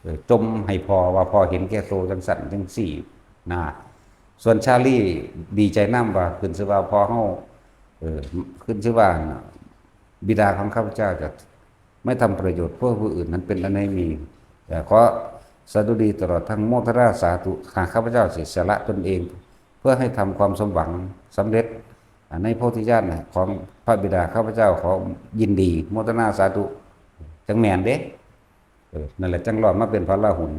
เออ จ่มให้พ่อว่าพ่อเห็นแก่โตจังซั่นจังซี่นะ ส่วนชาลีดีใจนำว่า ขึ้นชื่อว่าพ่อเฮา เออ ขึ้นชื่อว่า บิดาของข้าพเจ้าจะไม่ทำประโยชน์เพื่อผู้อื่น นั้นเป็นอันไม่มี แต่ขอสดุดีตลอดทั้งโมทนาสาธุ หากข้าพเจ้าเสียสละตนเอง เพื่อให้ทำความสมหวังสำเร็จ อ่า ในโพธิญาณของพระบิดา ข้าพเจ้าขอยินดีโมทนาสาธุ จังแม่นเด้ เออ นั่นแหละจังรอดมาเป็นพระราหุล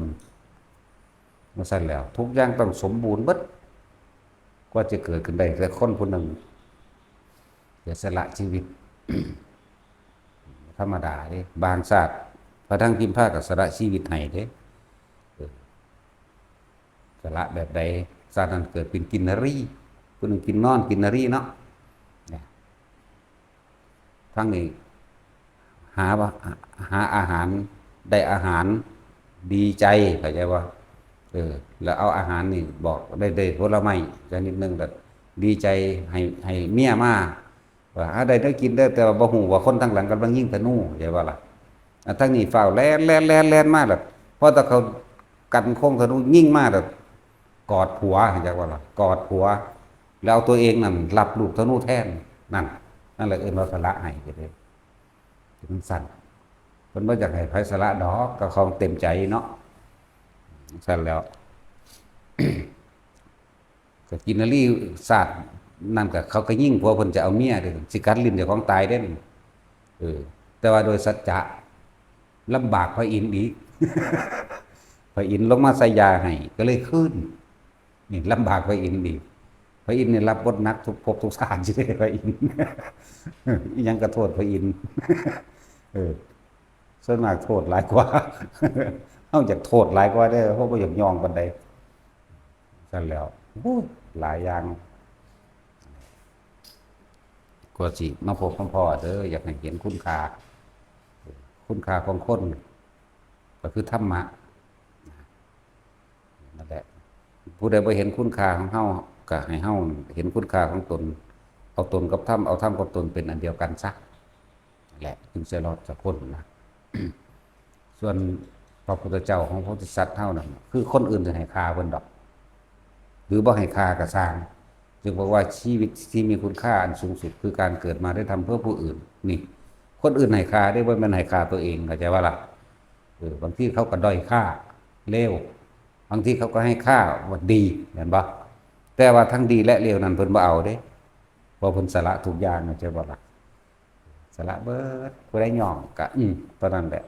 มาสั่นแล้ว ทุกอย่างต้องสมบูรณ์เบิด กว่าจะเกิดขึ้นได้ แต่คนผู้หนึ่งเสียสละชีวิต ธรรมดาเด้ บางชาติ พระทั้งพิมพาก็สละชีวิตให้เด้ เออ สละแบบใด ชาตินั้นเกิดเป็นกินนรี ผู้หนึ่งกินนอนกินนรีเนาะ เนี่ย ทั้งนี้ หาว่า หาอาหาร ได้อาหาร ดีใจ เข้าใจว่า เออ แล้วเอาอาหารนี่บอก ได้ ได้ผลไม้ชนิดหนึ่ง แล้วดีใจ ให้ ให้เมียมา ว่า "อ่า ได้แนวกินเด้อ" แต่ว่าบ่ฮู้ว่าคนทางหลังกำลังยิงธนู เข้าใจบ่ล่ะ อ่ะ ทางนี้ฟ้าวแล่น แล่น แล่น แล่นมา แล้วพอแต่เขากันโค้งธนูยิงมา แล้วกอดผัว เข้าใจบ่ล่ะ กอดผัว แล้วเอาตัวเองนั่นรับลูกธนูแทน นั่น นั่นแหละเอิ้นว่าสละให้ เด้ มันสั่น เพิ่นบ่อยากให้ไผสละดอก ก็ของเต็มใจเนาะ สั่นแล้ว ก็กินนรีชาตินั่นก็เขาก็ยิงผัวเพิ่นจะเอาเมียเด้ สิกัดลิ้นเจ้าของตายเด้ เออ แต่ว่าโดยสัจจะ ลำบากพระอินทร์อีก พระอินทร์ลงมาใส่ยาให้ ก็เลยคืน นี่ลำบากพระอินทร์อีก พระอินทร์นี่รับบทหนักทุกภพทุกชาติ สิได้พระอินทร์ อิหยังก็โทษพระอินทร์ เออ ส่วนมากโทษหลายกว่า เฮาอยากโทษหลายกว่าเด้อ เฮาบ่อยากยองปานใด ซั่นแล้ว โอ้ย หลายอย่าง กว่าสิมาพบมาพ้อเด้อ อยากให้เห็นคุณค่า คุณค่าของคน ก็คือธรรมะ นั่นแหละ ผู้ใดบ่เห็นคุณค่าของเฮา ก็ให้เฮาเห็นคุณค่าของตน เอาตนกับธรรม เอาธรรมกับตนเป็นอันเดียวกันซะ นั่นแหละ จึงสิรอดจากคนนะ ส่วนพระพุทธเจ้าของพระโพธิสัตว์เฮานั่น คือคนอื่นสิให้ฆ่าเพิ่นดอก หรือบ่ให้ฆ่าก็ซ่าง จึงบอกว่าชีวิตที่มีคุณค่าอันสูงสุดคือการเกิดมาได้ทำเพื่อผู้อื่น นี่ คนอื่นให้ฆ่าเด้ บ่แม่นให้ฆ่าตัวเอง เข้าใจบ่ล่ะ เออ บางทีเขาก็ด้อยค่า เลว บางทีเขาก็ให้ค่าว่าดี แม่นบ่ แต่ว่าทั้งดีและเลวนั้นเพิ่นบ่เอาเด้ เพราะเพิ่นสละทุกอย่าง เข้าใจบ่ล่ะ สละเบิด ผู้ใดยองก็ อืม เท่านั้นแหละ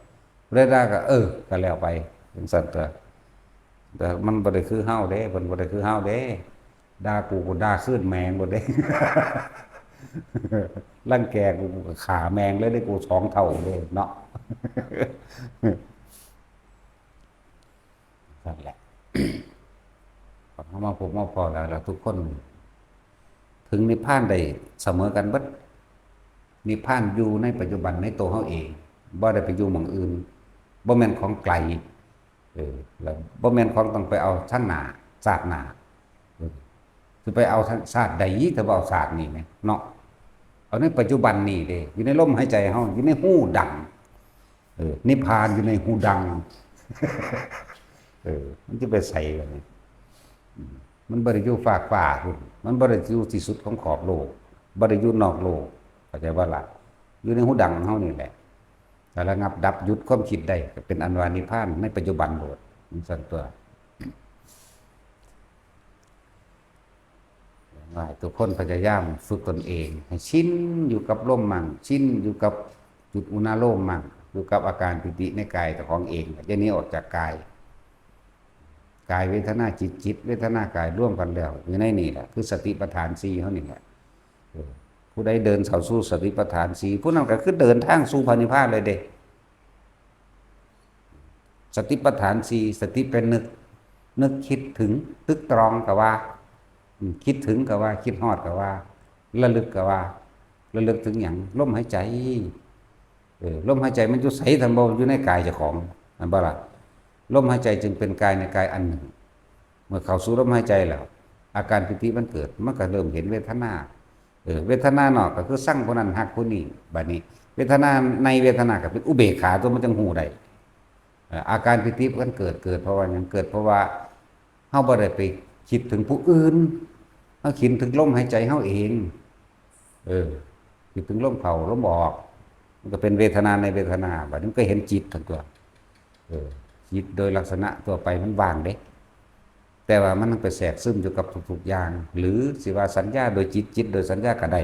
ผู้ใดด่าก็ เออ ก็แล้วไป จั่งซั้นตั่ว แต่มันบ่ได้คือเฮาเด้ เพิ่นบ่ได้คือเฮาเด้ ด่ากู กูด่าคืนแม่งโลดเด้ รังแกกู กูก็ฆ่าแม่งเลยเด้ กูสองเท่าเลยเนาะ นั่นแหละ พอเฮามาพบมาพ้อแล้ว แล้วทุกคนถึงนิพพานได้เสมอกันเบิด นิพพานอยู่ในปัจจุบันในตัวเฮาเอง บ่ได้ไปอยู่หม่องอื่น บ่แม่นของไกล เออ แล้วบ่แม่นของต้องไปเอาทางหน้า ชาติหน้า เออ สิไปเอาทางชาติใด แต่บ่เอาชาตินี้แหมเนาะ เอาในปัจจุบันนี้เด้ อยู่ในลมหายใจเฮา อยู่ในฮูดัง เออ นิพพานอยู่ในฮูดัง เออ มันจะไปไสล่ะนี่ อืม มันบ่ได้อยู่ฟากฟ้าพุ้น มันบ่ได้อยู่ที่สุดของขอบโลก บ่ได้อยู่นอกโลก เข้าใจบ่ล่ะ อยู่ในฮูดังเฮานี่แหละ ถ้าระงับดับหยุดความคิดได้ ก็เป็นอันว่านิพพานในปัจจุบันโลด จั่งซั้นตั่ว ว่าทุกคนพยายามฝึกตนเอง ให้ชินอยู่กับลมมั่ง ชินอยู่กับจุดอุณาโลมมั่ง อยู่กับอาการปีติในกายเจ้าของเอง อย่าหนีออกจากกาย กายเวทนาจิต จิตเวทนากายรวมกันแล้ว อยู่ในนี่แหละ คือสติปัฏฐานสี่เฮานี่แหละ เออ ผู้ใดเดินเข้าสู่สติปัฏฐานสี่ ผู้นั้นก็คือเดินทางสู่พระนิพพานเลยเด้ สติปัฏฐานสี่ สติเป็นนึก นึกคิดถึง ตึกตรองก็ว่า อืม คิดถึงก็ว่า คิดฮอดก็ว่า ระลึกก็ว่า ระลึกถึงหยัง ลมหายใจ เออ ลมหายใจมันอยู่ไส ท่านบอกอยู่ในกายเจ้าของ แม่นบ่ล่ะ ลมหายใจจึงเป็นกายในกายอันหนึ่ง เมื่อเข้าสู่ลมหายใจแล้ว อาการปีติมันเกิด มันก็เริ่มเห็นเวทนา เออ เวทนานอกก็คือซังผู้นั้นฮักผู้นี้ บัดนี้ เวทนาในเวทนาก็เป็นอุเบกขา ตัวมันจั่งฮู้ได้ เอ่อ อาการปีติมันเกิด เกิดเพราะว่าหยัง เกิดเพราะว่าเฮาบ่ได้ไป คิดถึงผู้อื่น เฮาคิดถึงลมหายใจเฮาเอง เออ คิดถึงลมเข้าลมออก มันก็เป็นเวทนาในเวทนา บัดนี้มันก็เห็นจิตทั้งตัว เออ จิตโดยลักษณะทั่วไปมันว่างเด้ แต่ว่ามันไปแทรกซึมอยู่กับทุกๆอย่าง หรือสิว่าสัญญาโดยจิต จิตโดยสัญญาก็ได้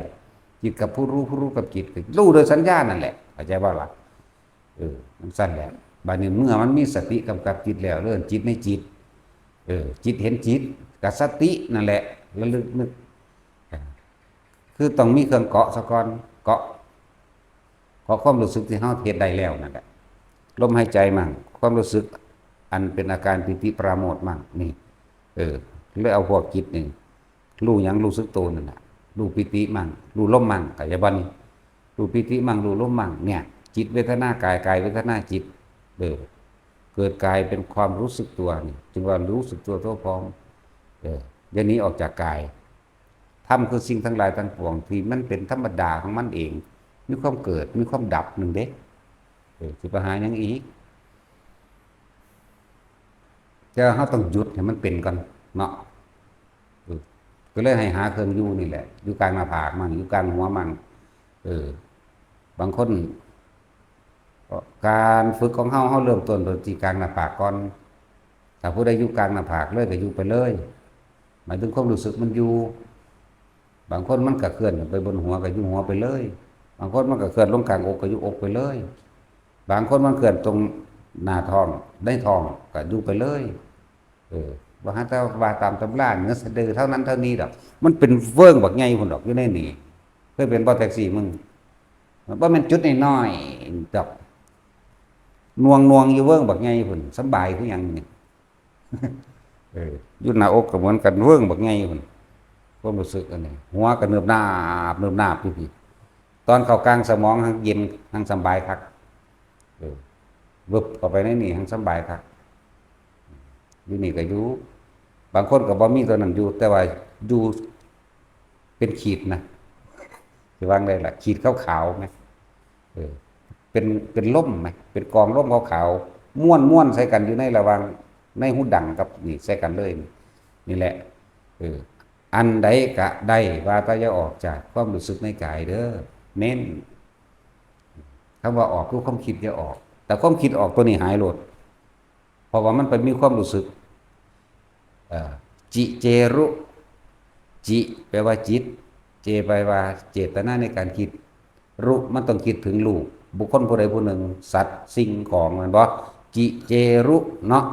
จิตกับผู้รู้ ผู้รู้กับจิต ก็รู้โดยสัญญานั่นแหละ เข้าใจบ่ล่ะ? เออ มันสั้นแหละ บัดนี้เมื่อมันมีสติกำกับจิตแล้ว เรื่องจิตในจิต เออ จิตเห็นจิต กับสตินั่นแหละ ระลึกนึก คือต้องมีเครื่องเกาะซะก่อน เกาะ เกาะความรู้สึกที่เฮาเฮ็ดได้แล้วนั่นแหละ ลมหายใจมั่ง ความรู้สึกอันเป็นอาการปีติปราโมทย์มั่ง นี่ เออ เลยเอาพวกจิตนี่ รู้หยัง รู้สึกตัวนั่นน่ะ รู้ปีติมั่ง รู้ลมมั่ง เข้าใจบ่นี่ รู้ปีติมั่ง รู้ลมมั่ง เนี่ย จิตเวทนากาย กายเวทนาจิต เออ เกิดกลายเป็นความรู้สึกตัวนี่ จึงว่ารู้สึกตัวทั่วพร้อม เออ อย่าหนีออกจากกาย ธรรมคือสิ่งทั้งหลายทั้งปวงที่มันเป็นธรรมดาของมันเอง มีความเกิด มีความดับหนึ่งเด้ เออ สิไปหาหยังอีก แต่เฮาต้องหยุดให้มันเป็นก่อนเนาะ เออ ก็เลยให้หาเครื่องอยู่นี่แหละ อยู่กลางหน้าผากมั่ง อยู่กลางหัวมั่ง เออ บางคน การฝึกของเฮา เฮาเริ่มต้นโดยที่กลางหน้าผากก่อน ถ้าผู้ใดอยู่กลางหน้าผากเลยก็อยู่ไปเลย หมายถึงความรู้สึกมันอยู่ บางคนมันก็เคลื่อนไปบนหัวก็อยู่หัวไปเลย บางคนมันก็เคลื่อนลงกลางอกก็อยู่อกไปเลย บางคนมันเคลื่อนตรงหน้าท้อง ในท้องก็อยู่ไปเลย เออ บ่หาแต่ว่าตามตำราเหนือสะดือเท่านั้นเท่านี้ดอก มันเป็นเวิ้งบักใหญ่พุ่นดอกอยู่ในนี่ เคยเป็นบ่แท็กซี่มึง มันบ่แม่นจุดน้อยๆดอก หน่วงๆอยู่เวิ้งบักใหญ่พุ่น สำบายคือหยังนี่ เออ อยู่หน้าอกก็เหมือนกัน เวิ้งบักใหญ่พุ่น ความรู้สึกอันนี้ หัวก็เนิบนาบ เนิบนาบอยู่พี้ ตอนเข้ากลางสมองหั้งเย็น หั้งสำบายคัก เออ วึบเข้าไปในนี่หั้งสำบายคัก อยู่นี่ก็อยู่ บางคนก็บ่มีตัวนั้นอยู่ แต่ว่าอยู่เป็นขีดนะ สิว่าจั่งใดล่ะ ขีดขาวๆไหม เออ เป็น เป็นลมไหม เป็นกองลมขาวๆ ม้วนๆใส่กันอยู่ในระหว่าง ในหูดังกับนี่ใส่กันเลย นี่แหละ เออ อันใดก็ได้ ว่าแต่อย่าออกจากความรู้สึกในกายเด้อ เน้น คำว่าออกคือความคิดอย่าออก แต่ความคิดออกตัวนี้หายโลด เพราะว่ามันไปมีความรู้สึก เอ่อ จิเจรุ จิ แปลว่าจิต เจ แปลว่าเจตนาในการคิด รุ มันต้องคิดถึงรูป บุคคลผู้ใดผู้หนึ่ง สัตว์ สิ่งของ แม่นบ่ จิเจรุ เนาะ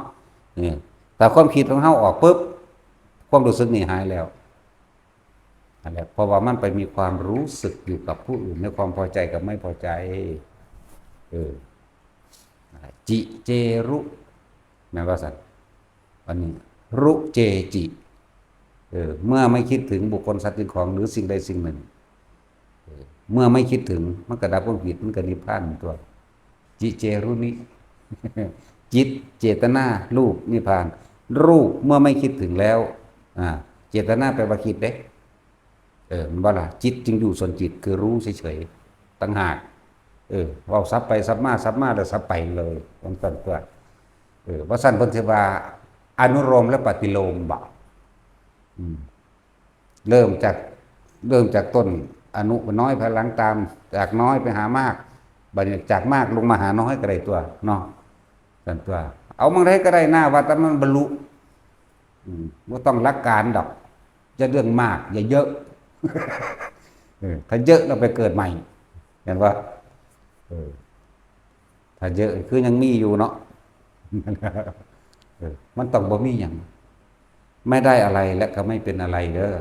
นี่ แต่ความคิดของเฮาออกปุ๊บ ความรู้สึกนี่หายแล้ว นั่นแหละ เพราะว่ามันไปมีความรู้สึกอยู่กับผู้อื่น ในความพอใจกับไม่พอใจ เออ นั่นแหละ จิเจรุ แม่นว่าซั่น อันนี้ รุเจจิ เออ เมื่อไม่คิดถึงบุคคล สัตว์ สิ่งของ หรือสิ่งใดสิ่งหนึ่ง เออ เมื่อไม่คิดถึง มันก็ดับความคิด มันก็นิพพานตัว จิเจรุนิ จิต เจตนา รูป นิพพาน รูป เมื่อไม่คิดถึงแล้ว อ่า เจตนาแปลว่าคิดเด้ เออ แม่นบ่ล่ะ จิตจึงอยู่ส่วนจิต คือรู้เฉยๆ ต่างหาก เออ เว้าสับไปสับมา สับมาแล้วสับไปเลย มันซั่นตัว เออ ว่าซั่นเพิ่นสิว่า อนุโลมและปฏิโลมบ่ อืม เริ่มจาก เริ่มจากต้นอนุน้อย ภายหลังตาม จากน้อยไปหามาก บัดนี้จากมากลงมาหาน้อยก็ได้ตัว เนาะ ซั่นตัว เอาหม่องใดก็ได้นะ ว่าแต่มันบรรลุ อืม บ่ต้องหลักการดอก จะเรื่องมาก อย่าเยอะ เออ ถ้าเยอะแล้วไปเกิดใหม่ เห็นบ่ เออ ถ้าเยอะคือยังมีอยู่เนาะ เออ มันต้องบ่มีหยัง ไม่ได้อะไรและก็ไม่เป็นอะไรเด้อ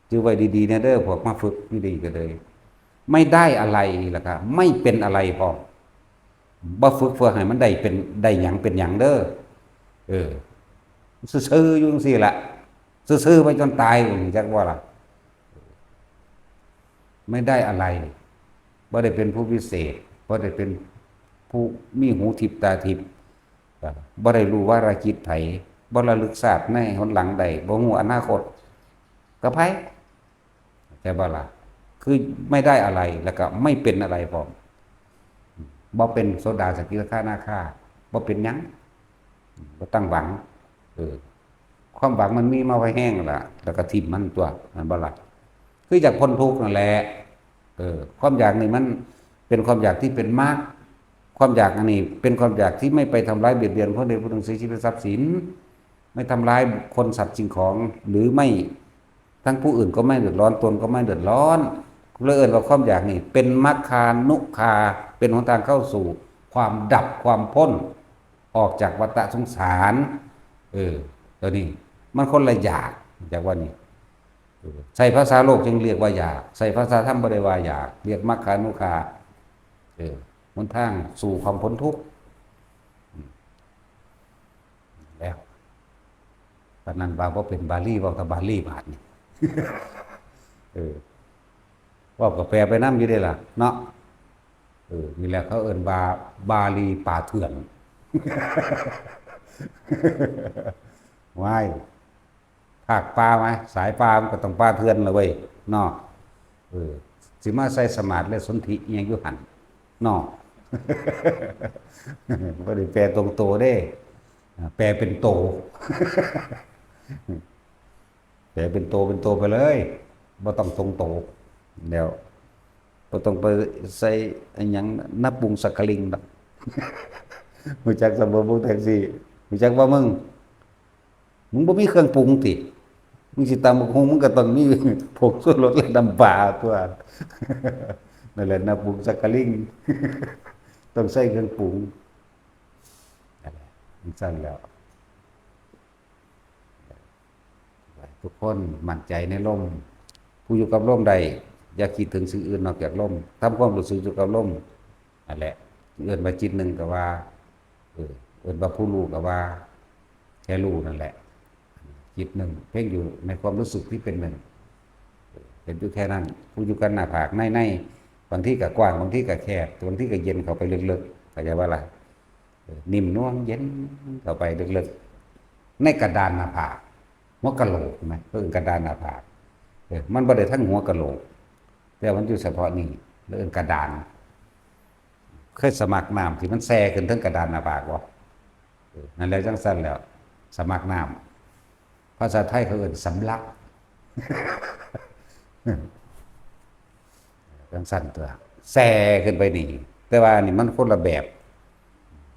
จื่อไว้ดีๆนะเด้อ พวกมาฝึกอยู่นี่ก็เลย ไม่ได้อะไรแล้วก็ไม่เป็นอะไรพร้อม บ่ฝึกเพื่อให้มันได้เป็น ได้หยังเป็นหยังเด้อ เออ ซื่อๆอยู่จั่งซี้ล่ะ ซื่อๆไปจนตาย จักว่าล่ะ ไม่ได้อะไร บ่ได้เป็นผู้วิเศษ บ่ได้เป็นผู้มีหูทิพย์ตาทิพย์ บ่ได้รู้วาระจิตไผ บ่ระลึกชาติในหนหลังได้ บ่ฮู้อนาคต กับไผ เข้าใจบ่ล่ะ คือไม่ได้อะไร แล้วก็ไม่เป็นอะไรพร้อม บ่เป็นโสดา สกิทาคา นาคา บ่เป็นหยัง บ่ตั้งหวัง เออ ความหวังมันมีมาไว้แฮงแล้วล่ะ แล้วก็ถิ่มมันตั๊ว แม่นบ่ล่ะ คืออยากพ้นทุกข์นั่นแหละ เออ ความอยากนี่มันเป็นความอยากที่เป็นมรรค ความอยากอันนี้เป็นความอยากที่ไม่ไปทำร้ายเบียดเบียนผู้ใดผู้หนึ่ง เสียชีวิตทรัพย์สิน ไม่ทำร้ายบุคคลสัตว์สิ่งของ หรือไม่ ทั้งผู้อื่นก็ไม่เดือดร้อน ตนก็ไม่เดือดร้อน เลยเอิ้นว่าความอยากนี่เป็นมัคคานุคา เป็นหนทางเข้าสู่ความดับความพ้น ออกจากวัฏสงสาร เออ ตัวนี้มันคนละอยาก อยากว่านี่ เออ ใช้ภาษาโลกจึงเรียกว่าอยาก ใช้ภาษาธรรมบ่ได้ว่าอยาก เรียกมัคคานุคา เออ หนทางสู่ความพ้นทุกข์ อืม แล้ว ปานนั้นว่าบ่เป็นบาลี เว้าแต่บาลีบาดนี่ เออ เว้าก็แปลไปนำอยู่เด้ล่ะ เนาะ เออ นี่แหละเขาเอิ้นว่าบาลีป่าเถื่อน ว้าย ภาคป่าไหม สายป่ามันก็ต้องป่าเถื่อนล่ะเว้ย เนาะ เออ สิมาใส่สมาธิและสนธิอิหยังอยู่หั่น เนาะ บ่ได้แปลตรงโตเด้ อ่า แปลเป็นโต แปลเป็นโตเป็นโตไปเลย บ่ต้องตรงโต แล้ว บ่ต้องไปใส่อิหยังนปุงสักกะลิงดอก รู้จักสำเริงวงศ์แสงสี รู้จักบ่มึง มึงบ่มีเครื่องปรุงติ มึงสิตำบักหุ่ง มึงก็ต้องมีผงชูรสและน้ำปลาตั๊ว นั่นแหละนปุงสักกะลิง ต้องใส่เครื่องปรุง นั่นแหละ จั่งซั้นแล้ว ทุกคนมั่นใจในลม ผู้อยู่กับลมได้ อย่าคิดถึงสิ่งอื่นนอกจากลม ทำความรู้สึกอยู่กับลม นั่นแหละ เอิ้นว่าจิตหนึ่งก็ว่า เออ เอิ้นว่าผู้รู้ก็ว่า แค่รู้นั่นแหละ จิตหนึ่ง เพ่งอยู่ในความรู้สึกที่เป็นหนึ่ง เห็นอยู่แค่นั้น ผู้อยู่กับหน้าผาก ใน ใน บางทีก็กว้าง บางทีก็แคบ บางทีก็เย็นเข้าไปลึกๆ เข้าใจบ่ล่ะ เออ นิ่มนวลเย็นเข้าไปลึกๆ ในกระดานหน้าผาก หัวกะโหลกนะ เอิ้นกระดานหน้าผาก เออ มันบ่ได้ทั้งหัวกะโหลก แต่มันอยู่เฉพาะนี่ เอิ้นกระดาน เคยสมัครน้ำที่มันแซ่ขึ้นเทิงกระดานหน้าผากบ่ เออ นั่นแหละ จั่งซั้นแล้ว สมัครน้ำ ภาษาไทยเขาเอิ้นสำลัก จั่งซั้นตั๊ว แซ่ขึ้นไปนี่ แต่ว่าอันนี้มันคนละแบบ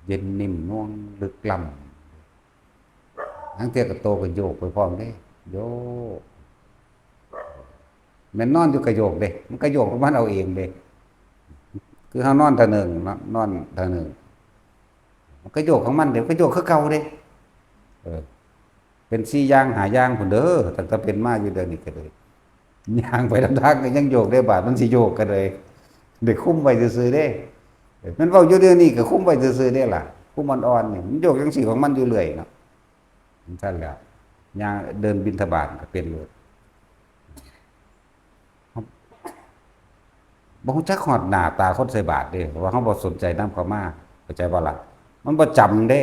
เย็นนิ่มนวลลึกล้ำ ลางเทื่อก็โตก็โยกไปพร้อมเด้ โยก แม่นนอนอยู่ก็โยกเด้ มันก็โยกของมันเอาเองเด้ คือเฮานอนเทื่อหนึ่งเนาะ นอนเทื่อหนึ่ง มันก็โยกของมันเด้ ก็โยกคือเก่าเด้ เออ เป็นสี่อย่างห้าอย่างพุ้นเด้อ ตั้งแต่เป็นมาอยู่เดี๋ยวนี้ก็เลย ย่างไปนำทางก็ยังโยกได้ บาดมันสิโยกก็เลย ได้คุมไว้ซื่อๆเด้ มันเว้าอยู่เดี๋ยวนี้ก็คุมไว้ซื่อๆเด้ล่ะ คุมอ่อนๆนี่ มันโยกจั่งซี้ของมันอยู่เรื่อยเนาะ จั่งซั้นแหล้ว ย่างเดินบิณฑบาตก็เป็นโลด บ่รู้จักฮอดหน้าตาคนใส่บาตรเด้ เพราะว่าเฮาบ่สนใจนำเขามา เข้าใจบ่ล่ะ มันบ่จำเด้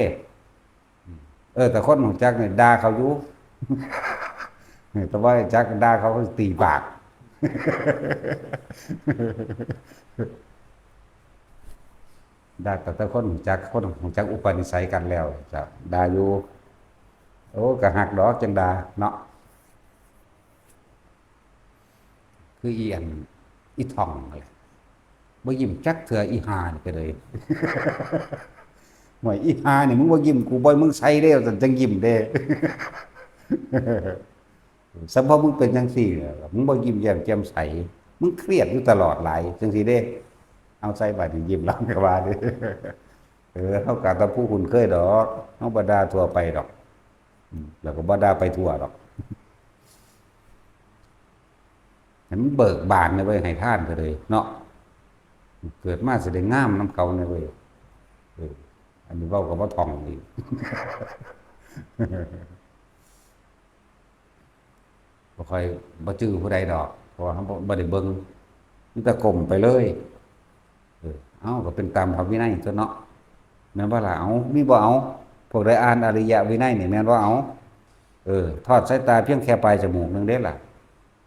เออ แต่คนรู้จักนี่ด่าเขาอยู่ แต่ว่าจักด่าเขาก็ตีปาก ด่า แต่ แต่คนรู้จัก คนรู้จักอุปนิสัยกันแล้ว จะด่าอยู่ โอ้ ก็ฮักดอกจั่งด่าเนาะ คืออีอัน อีท่องนั่นแหละ บ่ยิ้มจักเทื่อ อีห่านี่ก็เลย ห่วย อีห่านี่ มึงบ่ยิ้ม กูบ่ให้มึงใส่เด้ ว่าซั่น จั่งยิ้มเด้ สำเพราะมึงเป็นจั่งซี้ มึงบ่ยิ้มแย้มแจ่มใส มึงเครียดอยู่ตลอดหลาย จั่งซี้เด้ เอาใส่บาดนี่ยิ้มแล้วก็ว่าเด้ เออ เฮาก็แต่ผู้คุ้นเคยดอก เฮาบ่ด่าทั่วไปดอก อืม แล้วก็บ่ด่าไปทั่วดอก ให้มันเบิกบานนะเว้ย ให้ทานก็เลยเนาะ เกิดมาสิได้งามนำเขาเนี่ยเว้ย เออ อันนี้เว้าก็บ่ท่องอีก บ่ค่อย บ่จื่อผู้ใดดอก เพราะว่าเฮาบ่ บ่ได้เบิ่ง มีแต่ก้มไปเลย เออ เอ้า ก็เป็นตามพระวินัยตั๊วเนาะ แม่นบ่ล่ะ เอ้า มีบ่ เอ้า พวกใดอ่านอริยวินัยนี่ แม่นบ่ เอ้า เออ ทอดสายตาเพียงแค่ปลายจมูกหนึ่งเด้ล่ะ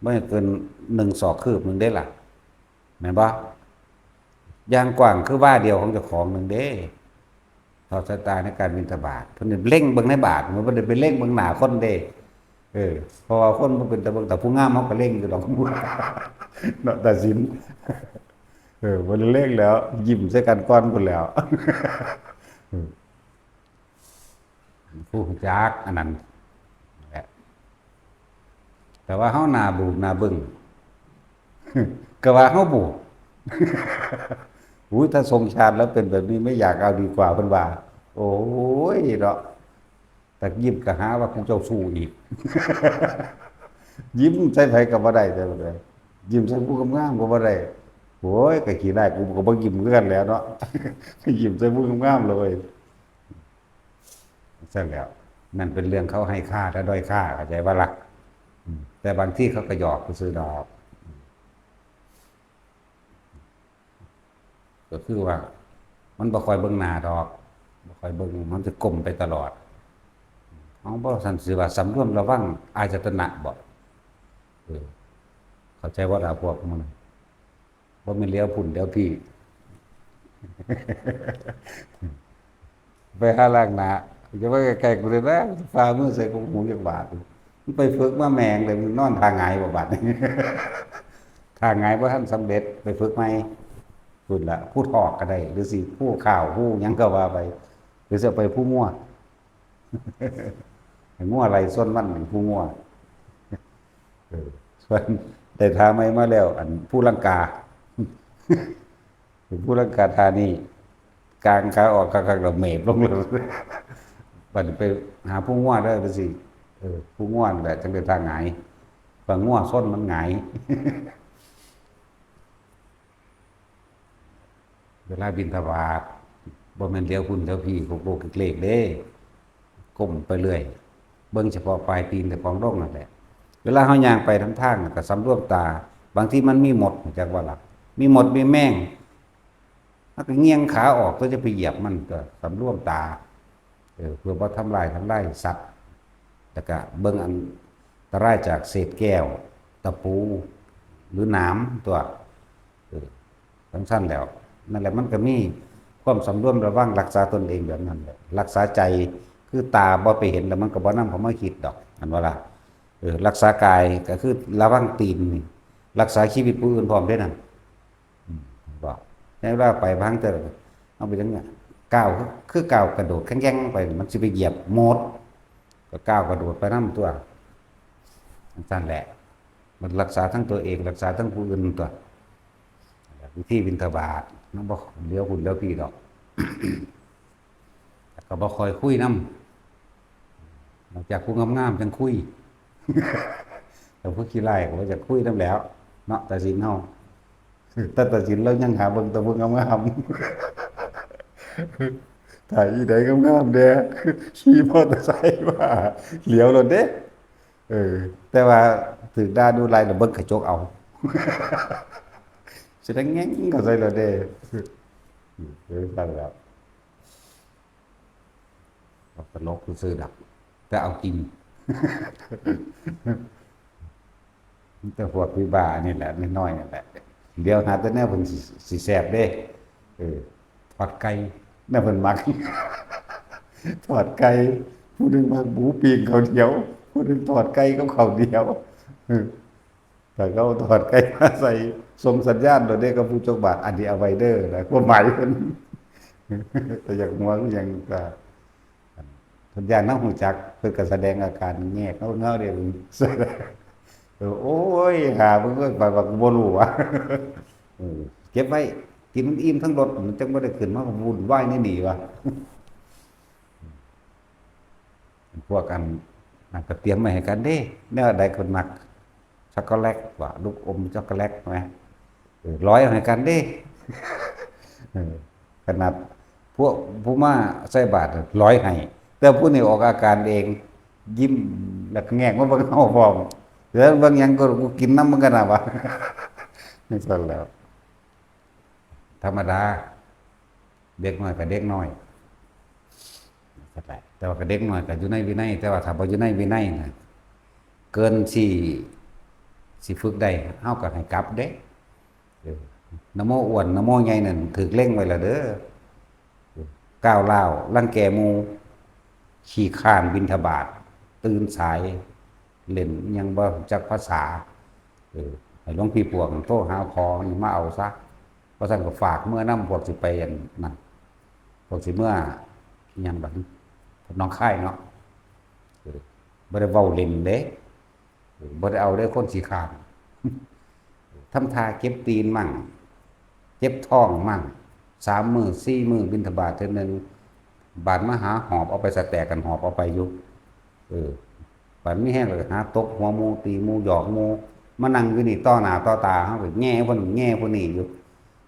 บ่ให้เกินหนึ่งศอกคืบหนึ่งเด้ล่ะ แม่นบ่ ย่างกว้างคือวาเดียวของเจ้าของหนึ่งเด้ ทอดสายตาในการบิณฑบาต เพิ่นเล็งเบิ่งในบาตร มันบ่ได้ไปเล็งเบิ่งหน้าคนเด้ เออ เพราะว่าคนมันเป็นตาเบิ่ง แต่ผู้งามเขาก็เล็งอยู่ดอก เนาะ ตาสิน เออ บ่ได้เล็งแล้ว ยิ้มใส่กันก่อนพุ้นแล้ว ผู้รู้จักอันนั้นแหละ แต่ว่าเฮาหน้าบูดหน้าบึ้ง ก็ว่าเฮาบูด อุ้ย ถ้าทรงชาติแล้วเป็นแบบนี้ไม่อยากเอาดีกว่า เพิ่นว่า โอ้ย เนาะ แต่ยิ้มก็หาว่ากูเจ้าชู้อีก ยิ้มใส่ไผก็บ่ได้ แต่ว่า ยิ้มใส่ผู้งามๆก็บ่ได้ โอ้ย ก็ขี้ร้าย กูก็บ่ยิ้มคือกันแหล้วเนาะ ยิ้มใส่ผู้งามๆเลย ซั่นแหล้ว นั่นเป็นเรื่องเขาให้ค่าและด้อยค่า เข้าใจบ่ล่ะ อืม แต่บางทีเขาก็หยอกซื่อๆดอก ก็คือว่า มันบ่ค่อยเบิ่งหน้าดอก บ่ค่อยเบิ่ง มันจะก้มไปตลอด เฮาบ่ซั่นสิว่าสำรวมระวังอายตนะบ่ เออ เข้าใจบ่ล่ะพวกมึง บ่แม่นเหลียวพุ้นเหลียวพี้ ไปหาล้างหน้า อย่ามาใกล้ๆกูเลยนะ ฝ่ามือใส่กูหูจักบาด มึงไปฝึกมาแม่งเลย มึงนอนท่าหงายบ่บาดนี้ ท่าหงายบ่ทันสำเร็จ ไปฝึกใหม่ พุ้นละ ผู้ทอกก็ได้ หรือสิผู้ข้าว ผู้หยังก็ว่าไป หรือสิไปผู้งัว งัวไล่ชนมันนี่ผู้งัว เออ ส่วนได้ท่าใหม่มาแล้ว อันผู้ลังกา เป็นผู้ลังกาท่านี้ กางขาออกคักๆแล้วเหมบลงเลย บัดนี้ไปหาผู้งัวเด้อ ไปสิ เออ ผู้งัวนั่นแหละจังได้ท่าหงาย บางงัวชนมันหงาย เวลาบิณฑบาต บ่แม่นเหลียวพุ้นเหลียวพี้ โกกๆเกกๆเด้ ก้มไปเรื่อย เบิ่งเฉพาะปลายตีนเจ้าของลงนั่นแหละ เวลาเฮาย่างไปนำทางน่ะก็สำรวมตา บางทีมันมีมด รู้จักบ่ล่ะ มีมดมีแมง เฮาก็เงี่ยงขาออก เพื่อจะไปเหยียบมัน ก็สำรวมตา เออ เพื่อบ่ทำลาย ทำลายสัตว์ แล้วก็เบิ่งอันตรายจากเศษแก้ว ตะปู หรือหนามตั๊ว เออ จั่งซั้นแหล้ว นั่นแหละ มันก็มีความสำรวมระวังรักษาตนเองแบบนั้นแหละ รักษาใจ คือตาบ่ไปเห็นแล้วมันก็บ่นำเข้ามาคิดดอก อันว่าล่ะ เออ รักษากายก็คือระวังตีนนี่ รักษาชีวิตผู้อื่นพร้อมเด้นั่น อืม บอก ในเวลาไปบางเทื่อ เอาไปจั่งเนี่ย ก้าวคือ คือก้าวกระโดดแข้งๆไป มันสิไปเหยียบมด ก็ก้าวกระโดดไปนำตั๊ว จั่งซั้นแหละ มันรักษาทั้งตัวเอง รักษาทั้งผู้อื่นตั๊ว วิธีบิณฑบาต มันบ่เหลียวพุ้นเหลียวพี้ดอก แล้วก็บ่ค่อยคุยนำ นอกจากผู้งามๆจั่งคุย แต่ผู้ขี้ร้ายก็บ่อยากคุยนำแหล้ว เนาะ ตาสินเฮา แต่ตาสินลาวยังหาเบิ่งแต่ผู้งามๆ ถ้าอีใดงามๆแด่ ขี่มอเตอร์ไซค์มา เหลียวโลดเด้ เออ แต่ว่าถืกด่าดุร้ายแล้วเบิ่งกระจกเอา สิได้แง่งเข้าใส่โลดเด้ เออ ซั่นแหละ ตลกซื่อๆดอก แต่เอาจริง มีแต่พวกวิบากนี่แหละ น้อยๆนั่นแหละ เดี๋ยวหาแต่แนวเพิ่นสิ สิแซ่บเด้ เออ ทอดไก่ แนวเพิ่นมัก ทอดไก่ ผู้หนึ่งมักหมูปิ้งข้าวเหนียว ผู้หนึ่งทอดไก่กับข้าวเหนียว เออ ถ้าเขาทอดไก่มาใส่ ส่งสัญญาณโลดเด้กับผู้จกบาท อันนี้เอาไว้เด้อนะ ความหมายเพิ่น แต่อยากหัวคือหยังก็ เพิ่นย้านเฮารู้จัก เพิ่นก็แสดงอาการแงกเงาๆเด้ เออ โอ้ย ห่ามึงเอ้ย ไปว่ากูบ่รู้วะ เออ เก็บไว้ กินมันอิ่มทั้งรถ มันจั่งบ่ได้ขึ้นมาวุ่นวายในนี่วะ พวกอันนั้นก็เตรียมไว้ให้กันเด้ แนวใดคนมัก ช็อกโกแลตว่ะ ลูกอมช็อกโกแลตไหม เออ ร้อยเอาให้กันเด้ เออ ขนาดพวกผู้มาใส่บาตรร้อยให้ แต่ผู้นี่ออกอาการเอง ยิ้มแล้วก็แงกมาเบิ่งเฮาพร้อม แล้วเบิ่งหยังก็กูกินนำมึงกันนะวะ จั่งซั้นแหล้ว ธรรมดา เด็กน้อยก็เด็กน้อย แต่ว่าก็เด็กน้อยก็อยู่ในวินัย แต่ว่าถ้าบ่อยู่ในวินัยนะ เกินสิ สิฝึกได้ เฮาก็ให้กลับเด้ เออ นะโมอ้วน นะโมใหญ่นั่น ถืกเล็งไว้แล้วเด้อ ก้าวร้าว รังแกหมู่ ขี้คร้านบิณฑบาต ตื่นสาย เล่นอิหยังบ่รู้จักภาษา เออ ให้หลวงพี่ปวงโทรหาพ่อนี่มาเอาซะ ว่าซั่นก็ฝากเมือนำพวกสิไปอันนั้น พวกสิเมืออิหยังบัดนี้ หนองคายเนาะ เออ บ่ได้เว้าเล่นเด้ เออ บ่ได้เอาเด้คนขี้คร้าน ทำท่าเจ็บตีนมั่ง เจ็บท้องมั่ง สามมื้อสี่มื้อบิณฑบาตเทื่อหนึ่ง บาดมาหาหอบเอาไปสะแตกกันหอบเอาไปอยู่ เออ บาดมีแฮงก็หาตบหัวหมู่ ตีหมู่ หยอกหมู่ มานั่งอยู่นี่ต่อหน้าต่อตา เฮาก็แหย่ผู้นั้นแหย่ผู้นี้อยู่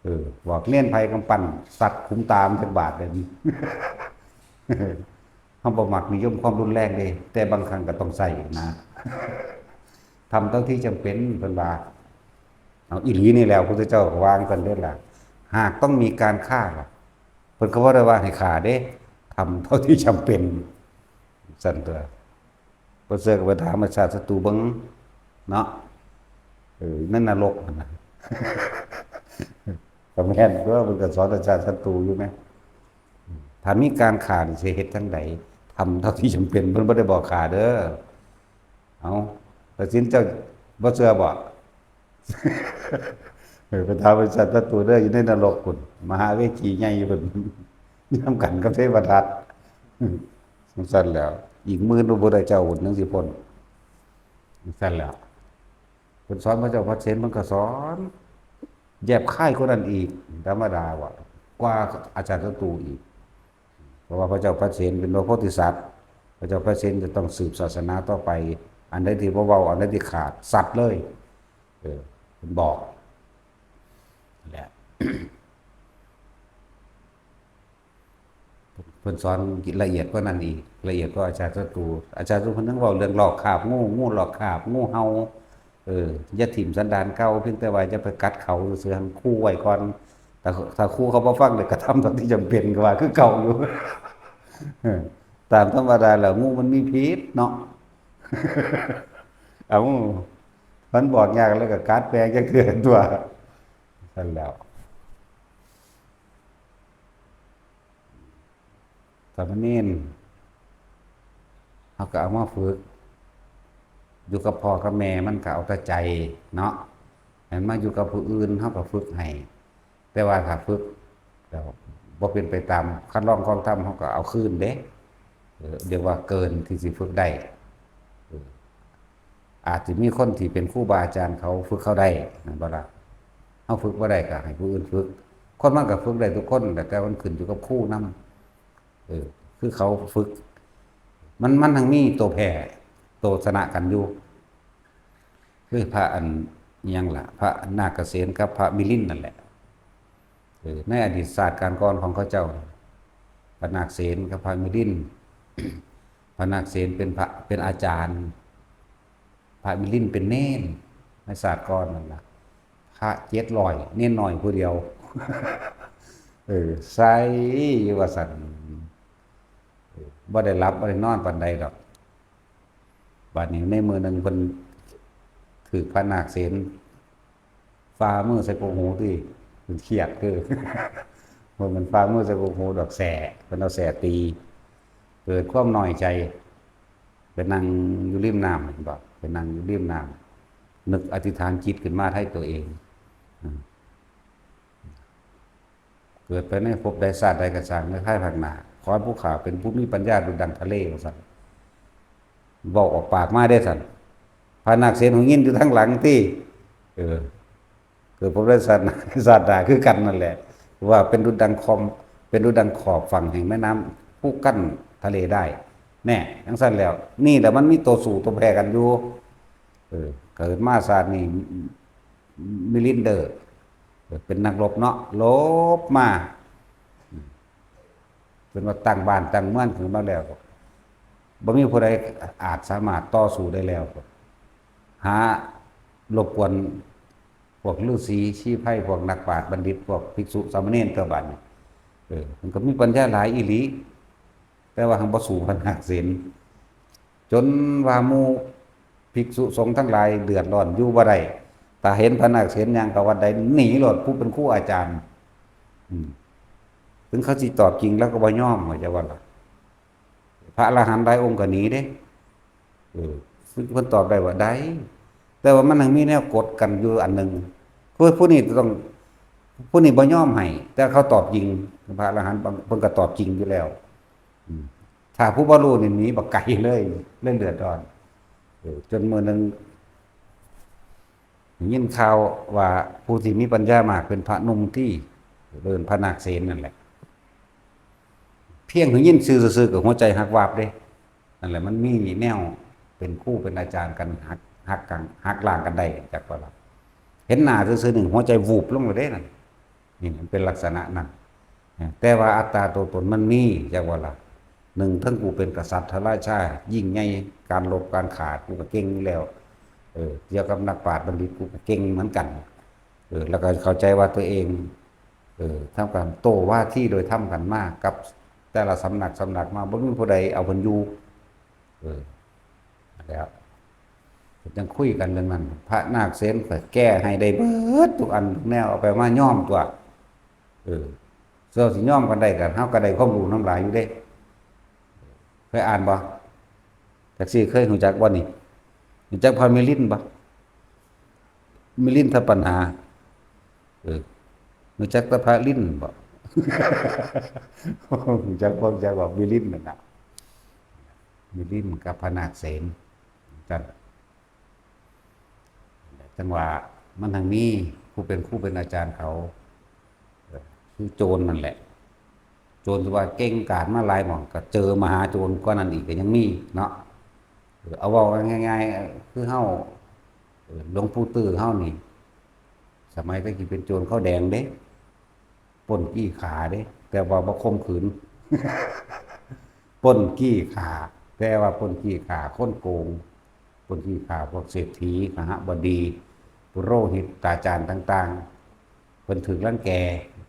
เออ บอกเณรไผกำปั้นสัตว์ขุมตามันจักบาดเลย เฮาบ่มักนิยมความรุนแรงเด้ แต่บางครั้งก็ต้องใช้นะ ทำเท่าที่จำเป็น เพิ่นว่า เอาอีหลีนี่แหล้ว พระพุทธเจ้าก็วาจั่งซั่นเด้ล่ะ หากต้องมีการฆ่าล่ะ เพิ่นก็บ่ได้ว่าให้ฆ่าเด้ ทำเท่าที่จำเป็น ซั่นตั๊ว บ่เชื่อก็ไปถามอาจารย์ศัตรูเบิ่งเนาะ เออ ในนรกนั่นน่ะ ก็แม่นตั๊ว เพิ่นก็สอนอาจารย์ศัตรูอยู่แหม ถ้ามีการฆ่านี่สิเฮ็ดจั่งใด ทำเท่าที่จำเป็น เพิ่นบ่ได้บอกฆ่าเด้อ เอา ตัดสินเจ้าบ่เชื่อบ่ เออ ไปถามอาจารย์ศัตรูเด้อ อยู่ในนรกพุ้น มหาเวทีใหญ่พุ้น นำกันกับเทวทัต จั่งซั่นแหล้ว อีกหมื่นพระพุทธเจ้าพุ้นจั่งสิพ้น จั่งซั่นแหล้ว เพิ่นสอนพระเจ้าพระเศรษฐเพิ่นก็สอน แยบคายกว่านั้นอีก ธรรมดาว่า กว่าอาจารย์ศัตรูอีก เพราะว่าพระเจ้าพระเศรษฐเป็นพระโพธิสัตว์ พระเจ้าพระเศรษฐจะต้องสืบศาสนาต่อไป อันใดที่บ่เว้า อันใดที่ขาด สัตว์เลย เออ เพิ่นบอก นั่นแหละ เพิ่นสอนละเอียดกว่านั้นอีก ละเอียดกว่าอาจารย์ศัตรู อาจารย์ศัตรูเพิ่นยังเว้าเรื่องลอกคราบงู งูลอกคราบ งูเห่า เออ อย่าถิ่มสันดานเก่า เพียงแต่ว่าอย่าไปกัดเขาซื่อๆ หั่น คู่ไว้ก่อน แต่ถ้าคู่เขาบ่ฟัง เดี๋ยวกระทำเท่าที่จำเป็นก็ว่าคือเก่าอยู่ เออ ตามธรรมดาแล้ว งูมันมีพิษเนาะ เอ้า มันบอกยากแล้วก็กัดแปลงจักเทื่อตั๊ว ซั่นแหล้ว สามเณร เฮาก็เอามาฝึก อยู่กับพ่อกับแม่มันก็เอาแต่ใจเนาะ หั้นมาอยู่กับผู้อื่น เฮาก็ฝึกให้ แต่ว่าถ้าฝึกแล้วบ่เป็นไปตามคัดลองของธรรม เฮาก็เอาคืนเด้ เออ เรียกว่าเกินที่สิฝึกได้ เออ อาจสิมีคนที่เป็นครูบาอาจารย์เขาฝึกเฮาได้ แม่นบ่ล่ะ เฮาฝึกบ่ได้ก็ให้ผู้อื่นฝึก คนมันก็ฝึกได้ทุกคนแหละ แต่มันขึ้นอยู่กับครูนำ เออ คือเขาฝึก มัน มันทั้งมีตัวแพ้ ตัวชนะกันอยู่ คือพระอัน อิหยังล่ะ พระนาคเสนกับพระมิลินนั่นแหละ เออ ในอดีตชาติการก่อนของเขาเจ้า พระนาคเสนกับพระมิลิน พระนาคเสนเป็นพระ เป็นอาจารย์ พระมิลินเป็นเณร ในชาติก่อนนั่นล่ะ พระเจ็ดร้อย เณรน้อยผู้เดียว เออ ใสอยู่ว่าซั่น เออ บ่ได้หลับบ่ได้นอนปานใดดอก บาดนี้ในมื้อหนึ่งเพิ่นถืกพระนาคเสน ฝ่ามือใส่กกหูติ เพิ่นเครียดคือ บ่แม่นฝ่ามือใส่กกหูดอก แส้ เพิ่นเอาแส้ตี เกิดความน้อยใจ ไปนั่งอยู่ริมน้ำ เห็นบ่ ไปนั่งอยู่ริมน้ำ นึกอธิษฐานจิตขึ้นมาไถ่ตัวเอง อืม เกิดไปในภพใดชาติใดก็ช่าง ในภายภาคหน้า ขอให้ผู้ข้าเป็นผู้มีปัญญาดุจดังทะเล ว่าซั่น เว้าออกปากมาเด้ซั่น พระนาคเสนหูยินอยู่ทางหลังติ เออ เกิดภพใดชาติ ชาติหน้าคือกันนั่นแหละ ว่าเป็นดุจดังคอม เป็นดุจดังขอบฝั่งแห่งแม่น้ำผู้กั้นทะเลได้ แน่ จั่งซั่นแล้ว นี่แหละมันมีตัวสู้ตัวแพ้กันอยู่ เออ เกิดมาชาตินี้ มิลินเดอร์ เป็นนักรบเนาะ รบมา จนว่าตั้งบ้านตั้งเมืองขึ้นมาแล้ว บ่มีผู้ใดอาจสามารถต่อสู้ได้แล้ว หารบกวนพวกฤๅษีชีไพร พวกนักปราชญ์บัณฑิต พวกภิกษุสามเณรตั๊ว บาดนี้ เออ มันก็มีปัญญาหลายอีหลี แต่ว่าหั้นบ่สู้พระนาคเสน จนว่าหมู่ภิกษุสงฆ์ทั้งหลายเดือดร้อนอยู่บ่ได้ ถ้าเห็นพระนาคเสนย่างเข้าวัดใด หนีโลด ผู้เป็นครูอาจารย์ อืม ถึงเขาสิตอบจริงแล้วก็บ่ยอม ว่าจะว่าล่ะ พระอรหันต์หลายองค์ก็หนีเด้ เออ เพิ่นตอบได้ว่าได้ แต่ว่ามันยังมีแนวกดกันอยู่อันหนึ่ง คือผู้นี้ต้อง ผู้นี้บ่ยอมให้ แต่เขาตอบจริง พระอรหันต์บางเพิ่นก็ตอบจริงอยู่แล้ว อืม ถ้าผู้บ่รู้นี่หนีบักไกลเลย เลยเดือดร้อน เออ จนมื้อหนึ่ง ได้ยินข่าวว่าผู้ที่มีปัญญามากเป็นพระหนุ่มตี้ เอิ้นพระนาคเสนนั่นแหละ เพียงได้ยินชื่อซื่อๆก็หัวใจหักวาบเด้ นั่นแหละ มันมีแนวเป็นครูเป็นอาจารย์กัน หัก หักกัน หักล้างกันได้ จักว่าล่ะ เห็นหน้าซื่อๆนี่หัวใจวูบลงเลยเด้นั่น นี่มันเป็นลักษณะนั้น แต่ว่าอัตตาตัวตนมันมี จักว่าล่ะ หนึ่ง ทั้งกูเป็นกษัตริย์ราชา ยิ่งใหญ่ การรบการฆ่ากูก็เก่งอยู่แล้ว เออ เกี่ยวกับนักปราชญ์บัณฑิตกูก็เก่งเหมือนกัน เออ แล้วก็เข้าใจว่าตัวเอง เออ ทำการโต้วาทีโดยธรรมกันมากับแต่ละสำนัก สำนักมา บ่มีผู้ใดเอาเพิ่นอยู่ เออ แล้ว จั่งคุยกันเรื่องนั้น พระนาคเสนก็แก้ให้ได้เบิดทุกอันทุกแนว เอาไปมาย่อมตัว เออ เจ้าสิย่อมกันได้กัน เฮาก็ได้ความรู้นำหลายอยู่เด้ เคยอ่านบ่ จักซี่เคยรู้จักบ่นี่ รู้จักพระมิลินบ่ มิลินทปัญหา เออ รู้จักแต่พระลินบ่ รู้จักบ่ รู้จักบ่ มิลินนั่นน่ะ มิลินกับพระนาคเสน จั่ง จั่งว่ามันทั้งมีผู้เป็นครูเป็นอาจารย์เขา เอ่อ คือโจรนั่นแหละ โจรที่ว่าเก่งกาจมาหลายหม่อง ก็เจอมหาโจรกว่านั้นอีกก็ยังมีเนาะ เออ เอาเว้าง่ายๆ คือเฮา เอ่อ หลวงปู่ตื้อเฮานี่ สมัยแต่กี้เป็นโจรขาวแดงเด้ ปล้นจี้ฆ่าเด้ แต่ว่าบ่ข่มขืน ปล้นจี้ฆ่า แต่ว่าปล้นจี้ฆ่าคนโกง ปล้นจี้ฆ่าพวกเศรษฐี คหบดี ปุโรหิต อาจารย์ต่างๆ เพิ่นถูกรังแก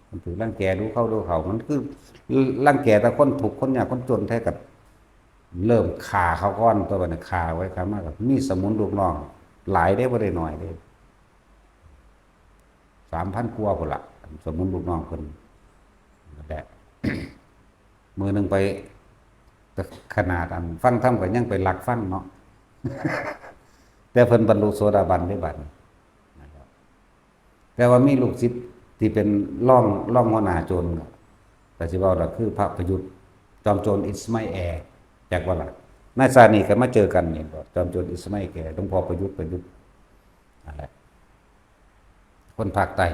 เพิ่นถูกรังแกดูเข้าดูเข้า มันคือรังแกแต่คนทุกข์คนยากคนจนแท้ ก็เริ่มฆ่าเขาก่อน ตัวบัดนี้ฆ่าไว้ฆ่ามา ก็มีสมุนลูกน้องหลายเด้ บ่ได้น้อยเด้ สามพันกว่าพุ้นละ สมุนลูกน้องเพิ่น นั่นแหละ มื้อหนึ่งไป ขนาดอันฟังธรรมก็ยังไปลักฟังเนาะ แต่เพิ่นบรรลุโสดาบันได้บัดนี้ นะครับ แต่ว่ามีลูกศิษย์ที่เป็นรอง รองหัวหน้าโจร ก็สิเว้าล่ะ คือพระประยุทธ์ จอมโจรอิสมาแอล จักว่าล่ะ ในชาตินี้ก็มาเจอกันนี่บ่ จอมโจรอิสมาแอล หลวงพ่อประยุทธ์ ประยุทธ์ นั่นแหละ คนภาคใต้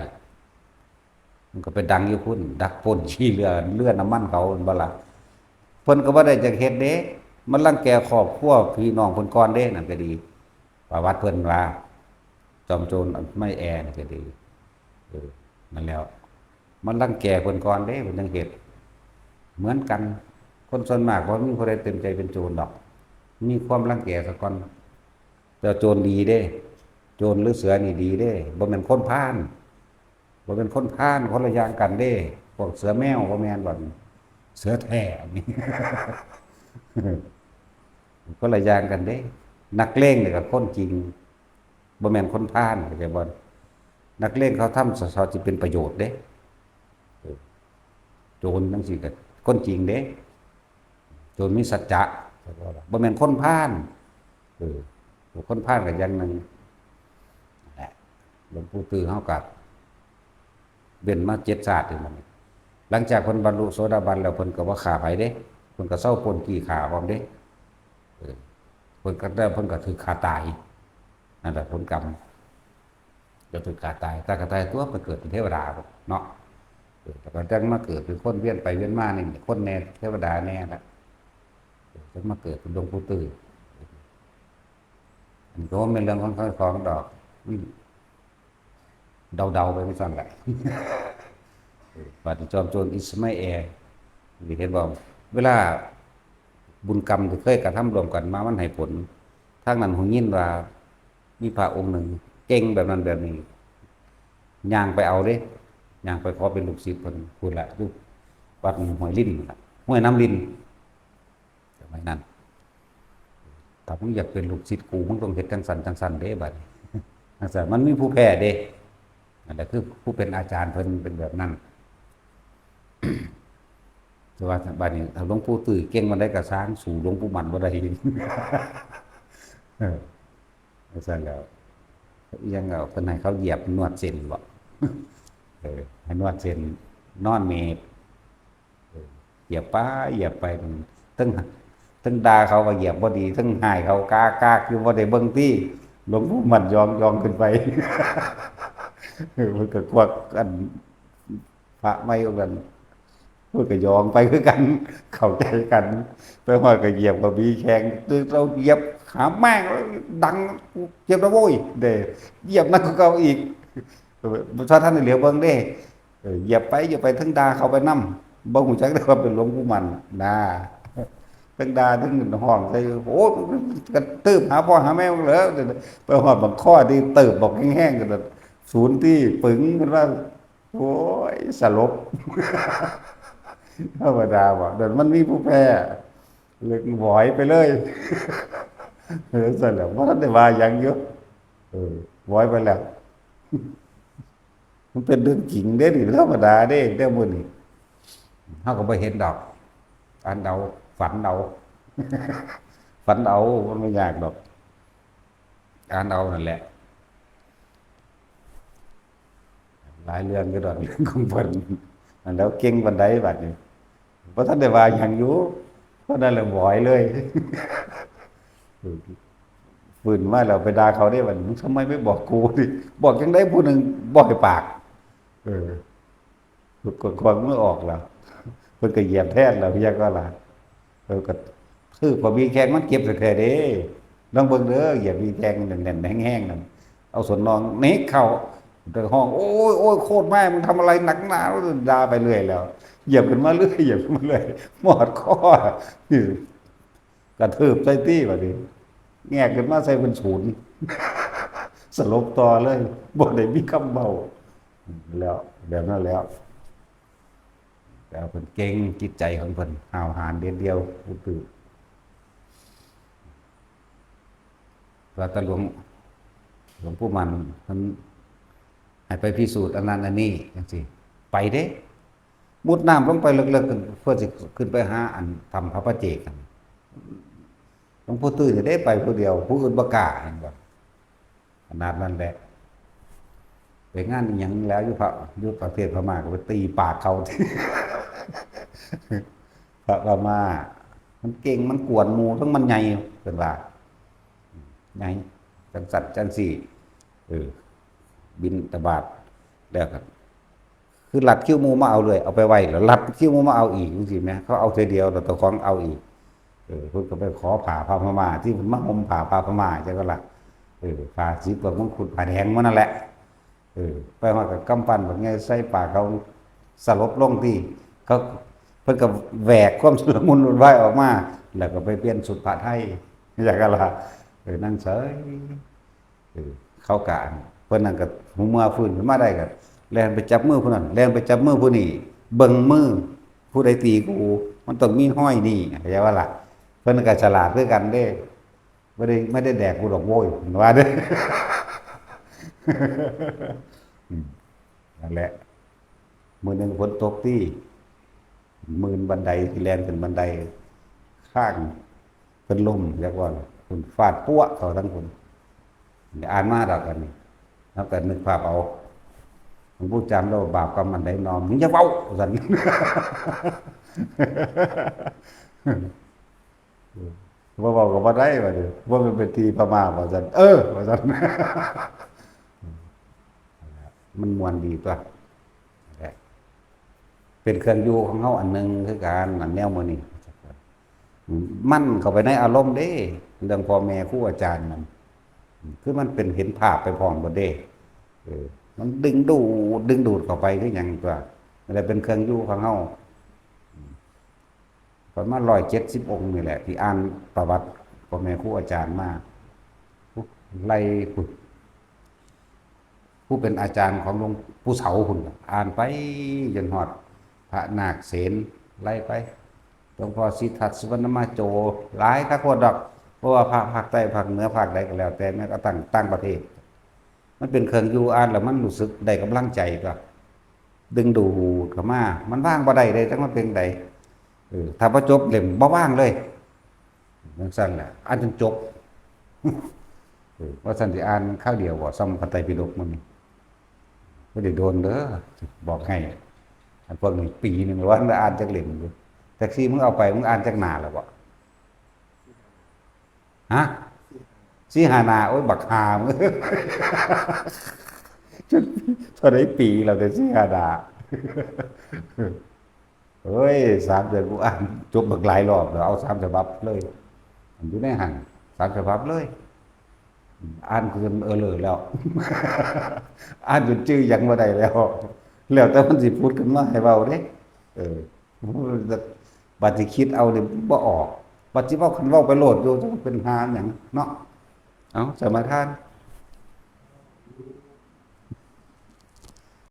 มันก็ไปดังอยู่พุ้น ดักปล้นขี้เรือ เรือน้ำมันเขา แม่นบ่ล่ะ เพิ่นก็บ่ได้จักเฮ็ดเด้ มันรังแกครอบครัวพี่น้องเพิ่นก่อนเด้ นั่นก็ดี ประวัติเพิ่นว่า จอมโจรไม่แอนี่ก็ดี เออ นั่นแหล้ว มันรังแกเพิ่นก่อนเด้ เพิ่นจั่งเฮ็ด เหมือนกัน คนส่วนมากบ่มีผู้ใดเต็มใจเป็นโจรดอก มีความรังแกซะก่อน แต่โจรดีเด้ โจรหรือเสือนี่ดีเด้ บ่แม่นคนพาล บ่แม่นคนพาล คนละอย่างกันเด้ พวกเสือแมวบ่แม่นบัดนี้ เสือแท้นี่ คนละอย่างกันเด้ นักเลงนี่ก็คนจริง บ่แม่นคนพาล เข้าใจบ่ นักเลงเขาทำสะสอที่เป็นประโยชน์เด้ เออ โจรจั่งซี้ก็คนจริงเด้ โจรมีสัจจะ บ่แม่นคนพาล เออ คนพาลก็อย่างหนึ่ง นั่นแหละ หลวงปู่ตื้อเฮาก็เว้นมาเจ็ดชาตินี่บัดนี้ หลังจากเพิ่นบรรลุโสดาบันแล้ว เพิ่นก็บ่ฆ่าไผเด้ เพิ่นก็เซาปล้นจี้ฆ่าพร้อมเด้ เออ เพิ่นก็ได้ เพิ่นก็ถูกฆ่าตาย นั่นแหละผลกรรม ก็ถูกฆ่าตาย ถ้าฆ่าตายตัวไปเกิดเป็นเทวดาเนาะ เออ แล้วก็จั่งมาเกิดเป็นคนเวียนไปเวียนมานี่ คนแน่เทวดาแน่ละ เออ จั่งมาเกิดเป็นหลวงปู่ตื้อ อันนี้ก็บ่แม่นเรื่องของเขาของดอก อืม เดาๆ ไปจั่งซั่นแหละ เออ บัดนี้จอมโจรอิสมาแอล นี่เห็นบ่ เวลาบุญกรรมที่เคยกระทำร่วมกันมามันให้ผล ทางนั้นหูยินว่า มีพระองค์หนึ่งเก่งแบบนั้นแบบนี้ ย่างไปเอาเด้ ย่างไปขอเป็นลูกศิษย์เพิ่น พุ้นละ อยู่วัดห้วยลินนั่นล่ะ ห้วยน้ำลิน สมัยนั้น ถ้ามึงอยากเป็นลูกศิษย์กู มึงต้องเฮ็ดจั่งซั่นจั่งซั่นเด้ บัดนี้ จั่งซั่น มันมีผู้แพ้เด้ นั่นแหละ คือผู้เป็นอาจารย์เพิ่นเป็นแบบนั้น แต่ว่าบัดนี้ ถ้าหลวงปู่ตื้อเก่งปานใดก็ซ่าง สู้หลวงปู่มั่นบ่ได้ เออ จั่งซั้นแหล้ว ยังเอาเพิ่นให้เขาเหยียบนวดเส้นบ่ เออ ให้นวดเส้น นอนเมด เออ เหยียบไป เหยียบไป เทิง เทิงด่าเขาว่าเหยียบบ่ดี เทิงฮ้ายเขากากๆ อยู่ บ่ได้เบิ่งติ หลวงปู่มั่นยองๆ ขึ้นไป เออ เพิ่นก็ควักอัน พระใหม่เหมือนกัน เพิ่นก็ยองไปคือกัน เข้าใจกัน ไปฮอดก็เหยียบก็มีแข้ง ตึกเราเหยียบขาแม่ง ดัง เจ็บแล้วโว้ย เด้ เหยียบหนักกว่าเก่าอีก เออ บ่ทันได้เหลียวเบิ่งเด้ เออ เหยียบไป เหยียบไป เทิงด่าเขาไปนำ บ่ฮู้จักเด้ว่าเป็นหลวงปู่มั่นนะ เทิงด่า เทิงฮ้องใส่ โอ้ย กระทืบหาพ่อหาแม่มึงเหรอ ไปฮอดบักข้อที่เติบบักแห้งๆ กัน ศูนย์ที่ปึง เพิ่นว่า โอ้ย สลบ ธรรมดาบ่ เดี๋ยวมันมีผู้แพ้ เลยหวอยไปเลย เออ ซั่นแหละ บ่ทันได้ว่าหยังอยู่ เออ หวอยไปแล้ว มันเป็นเรื่องจริงเด้นี่ ธรรมดาเด้ เรื่องพวกนี้ เฮาก็บ่เห็นดอก อ่านเอา ฝันเอา ฝันเอา มันบ่ยากดอก อ่านเอานั่นแหละ หลายเรื่องอยู่ดอก เรื่องของเพิ่น อันแล้วเก่งปานใดบัดนี้ บ่ทันได้ว่าหยังอยู่ เท่านั้นแหละหวอยเลย ฟื้นมาแล้วไปด่าเขาเด้บัดนี้ "มึงทำไมไม่บอกกูดิ บอกจั่งใดผู้หนึ่งบ่ให้ปาก" เออ กดความมือออกแล้ว เพิ่นก็เหยียบแทนแล้ว เพียงก็ล่ะ เออ ก็คือพอมีแข้งมันเจ็บแท้ๆเด้ ลองเบิ่งเด้อ เหยียบมีแข้งแน่นๆ แห้งๆ นั่น เอาส้นน่องเหน็บเข้า แต่ฮ้อง "โอ้ย โอ้ย โคตรแม่ มึงทำอะไรหนักหนา" ด่าไปเรื่อยแล้ว เหยียบขึ้นมาเรื่อย เหยียบขึ้นมาเรื่อย หมอดคอ กระทืบใส่ตี้บัดนี้ แงกขึ้นมาใส่เป็นศูนย์ สลบต่อเลย บ่ได้มีคำเว้า แล้ว แบบนั้นแล้ว แล้วเพิ่นเก่ง จิตใจของเพิ่นห้าวหาญเด็ดเดี่ยว อุดอื้อ ว่าแต่หลวง หลวงปู่มั่นเพิ่นให้ไปพิสูจน์อันนั้นอันนี้จั่งซี้ ไปเด้ มุดน้ำลงไปเลิกๆ เพื่อสิขึ้นไปหาอันถ้ำพระประเจกนั่น หลวงปู่ตื้อนี่เด้ไปผู้เดียว ผู้อื่นบ่กล้า เห็นบ่ ขนาดนั้นแหละ ไปงานอิหยังแล้วอยู่พระ อยู่ประเทศพม่าก็ไปตีปากเขา พระพม่า มันเก่ง มันกวนหมู่ ทั้งมันใหญ่ เพิ่นว่า ใหญ่ จั่งซั้นจั่งซี้ เออ บิณฑบาตแล้วก็ คือลัดคิวหมู่มาเอาเลย เอาไปไว้แล้วลัดคิวหมู่มาเอาอีกจั่งซี้แหม เขาเอาเทื่อเดียวแล้วเจ้าของเอาอีก เออ เพิ่นก็ไปขอผ้าพระพม่า ที่เพิ่นมาห่มผ้าพระพม่าจั่งก็ล่ะ เออ ผ้าสิบกับมงกุฎผ้าแดงหมดนั่นแหละ เออ ไปฮอดก็กำปั้นบักใหญ่ใส่ปากเขา สลบลงตี้ เขา เพิ่นก็แหวกความชุลมุนวุ่นวายออกมา แล้วก็ไปเปลี่ยนชุดผ้าไทย จั่งก็ล่ะ เออ นั่งเฉย เออ เขาก็ เพิ่นนั่นก็ เมื่อฟื้นขึ้นมาได้ก็ แล่นไปจับมือผู้นั้น แล่นไปจับมือผู้นี้ เบิ่งมือ ผู้ใดตีกู มันต้องมีฮอยนี่ เข้าใจบ่ล่ะ เพิ่นก็ฉลาดคือกันเด้ บ่ได้ ไม่ได้แดกกูดอกโว้ย เพิ่นว่าเด้ อืม นั่นแหละ มื้อหนึ่งฝนตกตี้ มื่นบันได ที่แล่นขึ้นบันได ข้าง เพิ่นล้ม จักว่า เพิ่นฟาดปั๊วเข้าทั้งคน อ่านมาดอกอันนี้ แล้วก็นึกภาพเอา หลวงปู่จามเราบาปกรรมอันใดนอ มึงอย่าเว้า ว่าซั่น บ่เว้าก็บ่ได้ว่าเด้อ ว่ามันเป็นที่พม่าว่าซั่น เออ ว่าซั่น มันม่วนดีตั๊ว เป็นเครื่องอยู่ของเฮาอันหนึ่งคือกัน อันแนวมื้อนี้ มันเข้าไปในอารมณ์เด้ เรื่องพ่อแม่ครูอาจารย์นั่น คือมันเป็นเห็นภาพไปพร้อมกันเด้ เออ มันดึงดูด ดึงดูดเข้าไปคือหยังตั๊ว อะไรเป็นเครื่องอยู่ของเฮา ประมาณร้อยเจ็ดสิบองค์นี่แหละ ที่อ่านประวัติพ่อแม่ครูอาจารย์มา ไล่พุ้น ผู้เป็นอาจารย์ของหลวงปู่เสาพุ้น อ่านไปจนฮอดพระนาคเสน ไล่ไป หลวงพ่อสิทธัตถ์สุวรรณมาโจ หลายคักโพดดอก เพราะว่าพระภาคใต้ ภาคเหนือ ภาคใดก็แล้วแต่ แม้กระทั่งต่างประเทศ มันเป็นเครื่องอยู่ อ่านแล้วมันรู้สึกได้กำลังใจตั๊ว ดึงดูดเข้ามา มันวางบ่ได้เลย จักมันเป็นใด เออ ถ้าบ่จบเล่มบ่วางเลย จั่งซั้นแหละ อ่านจนจบ เออ ว่าซั่นสิอ่านคราวเดียวบ่ ส่ำพระไตรปิฎกมัน บ่ได้โดนเด้อ บอกให้ อันพวกนี้ปีหนึ่งแล้วว่าอ่านจักเล่มอยู่ แท็กซี่มึงเอาไป มึงอ่านจักหน้าแล้วบ่ ฮะ สี่ห้าหน้า โอ้ย บักห่ามึง เท่าใดปีแล้ว แต่สี่ห้าหน้า เฮ้ย สามเดือนกูอ่านจบบักหลายรอบแล้ว เอาสามฉบับเลย อยู่ในหั่น สามฉบับเลย อ่านจนเออเลอแล้ว อ่านจนจื่อหยังบ่ได้แล้ว แล้วแต่มันสิผุดขึ้นมาให้เว้าเด้ เออ บัดสิคิดเอานี่บ่ออก บัดสิเว้า คันเว้าไปโลดอยู่ จักเป็นหาหยังเนาะ เอา สมาทาน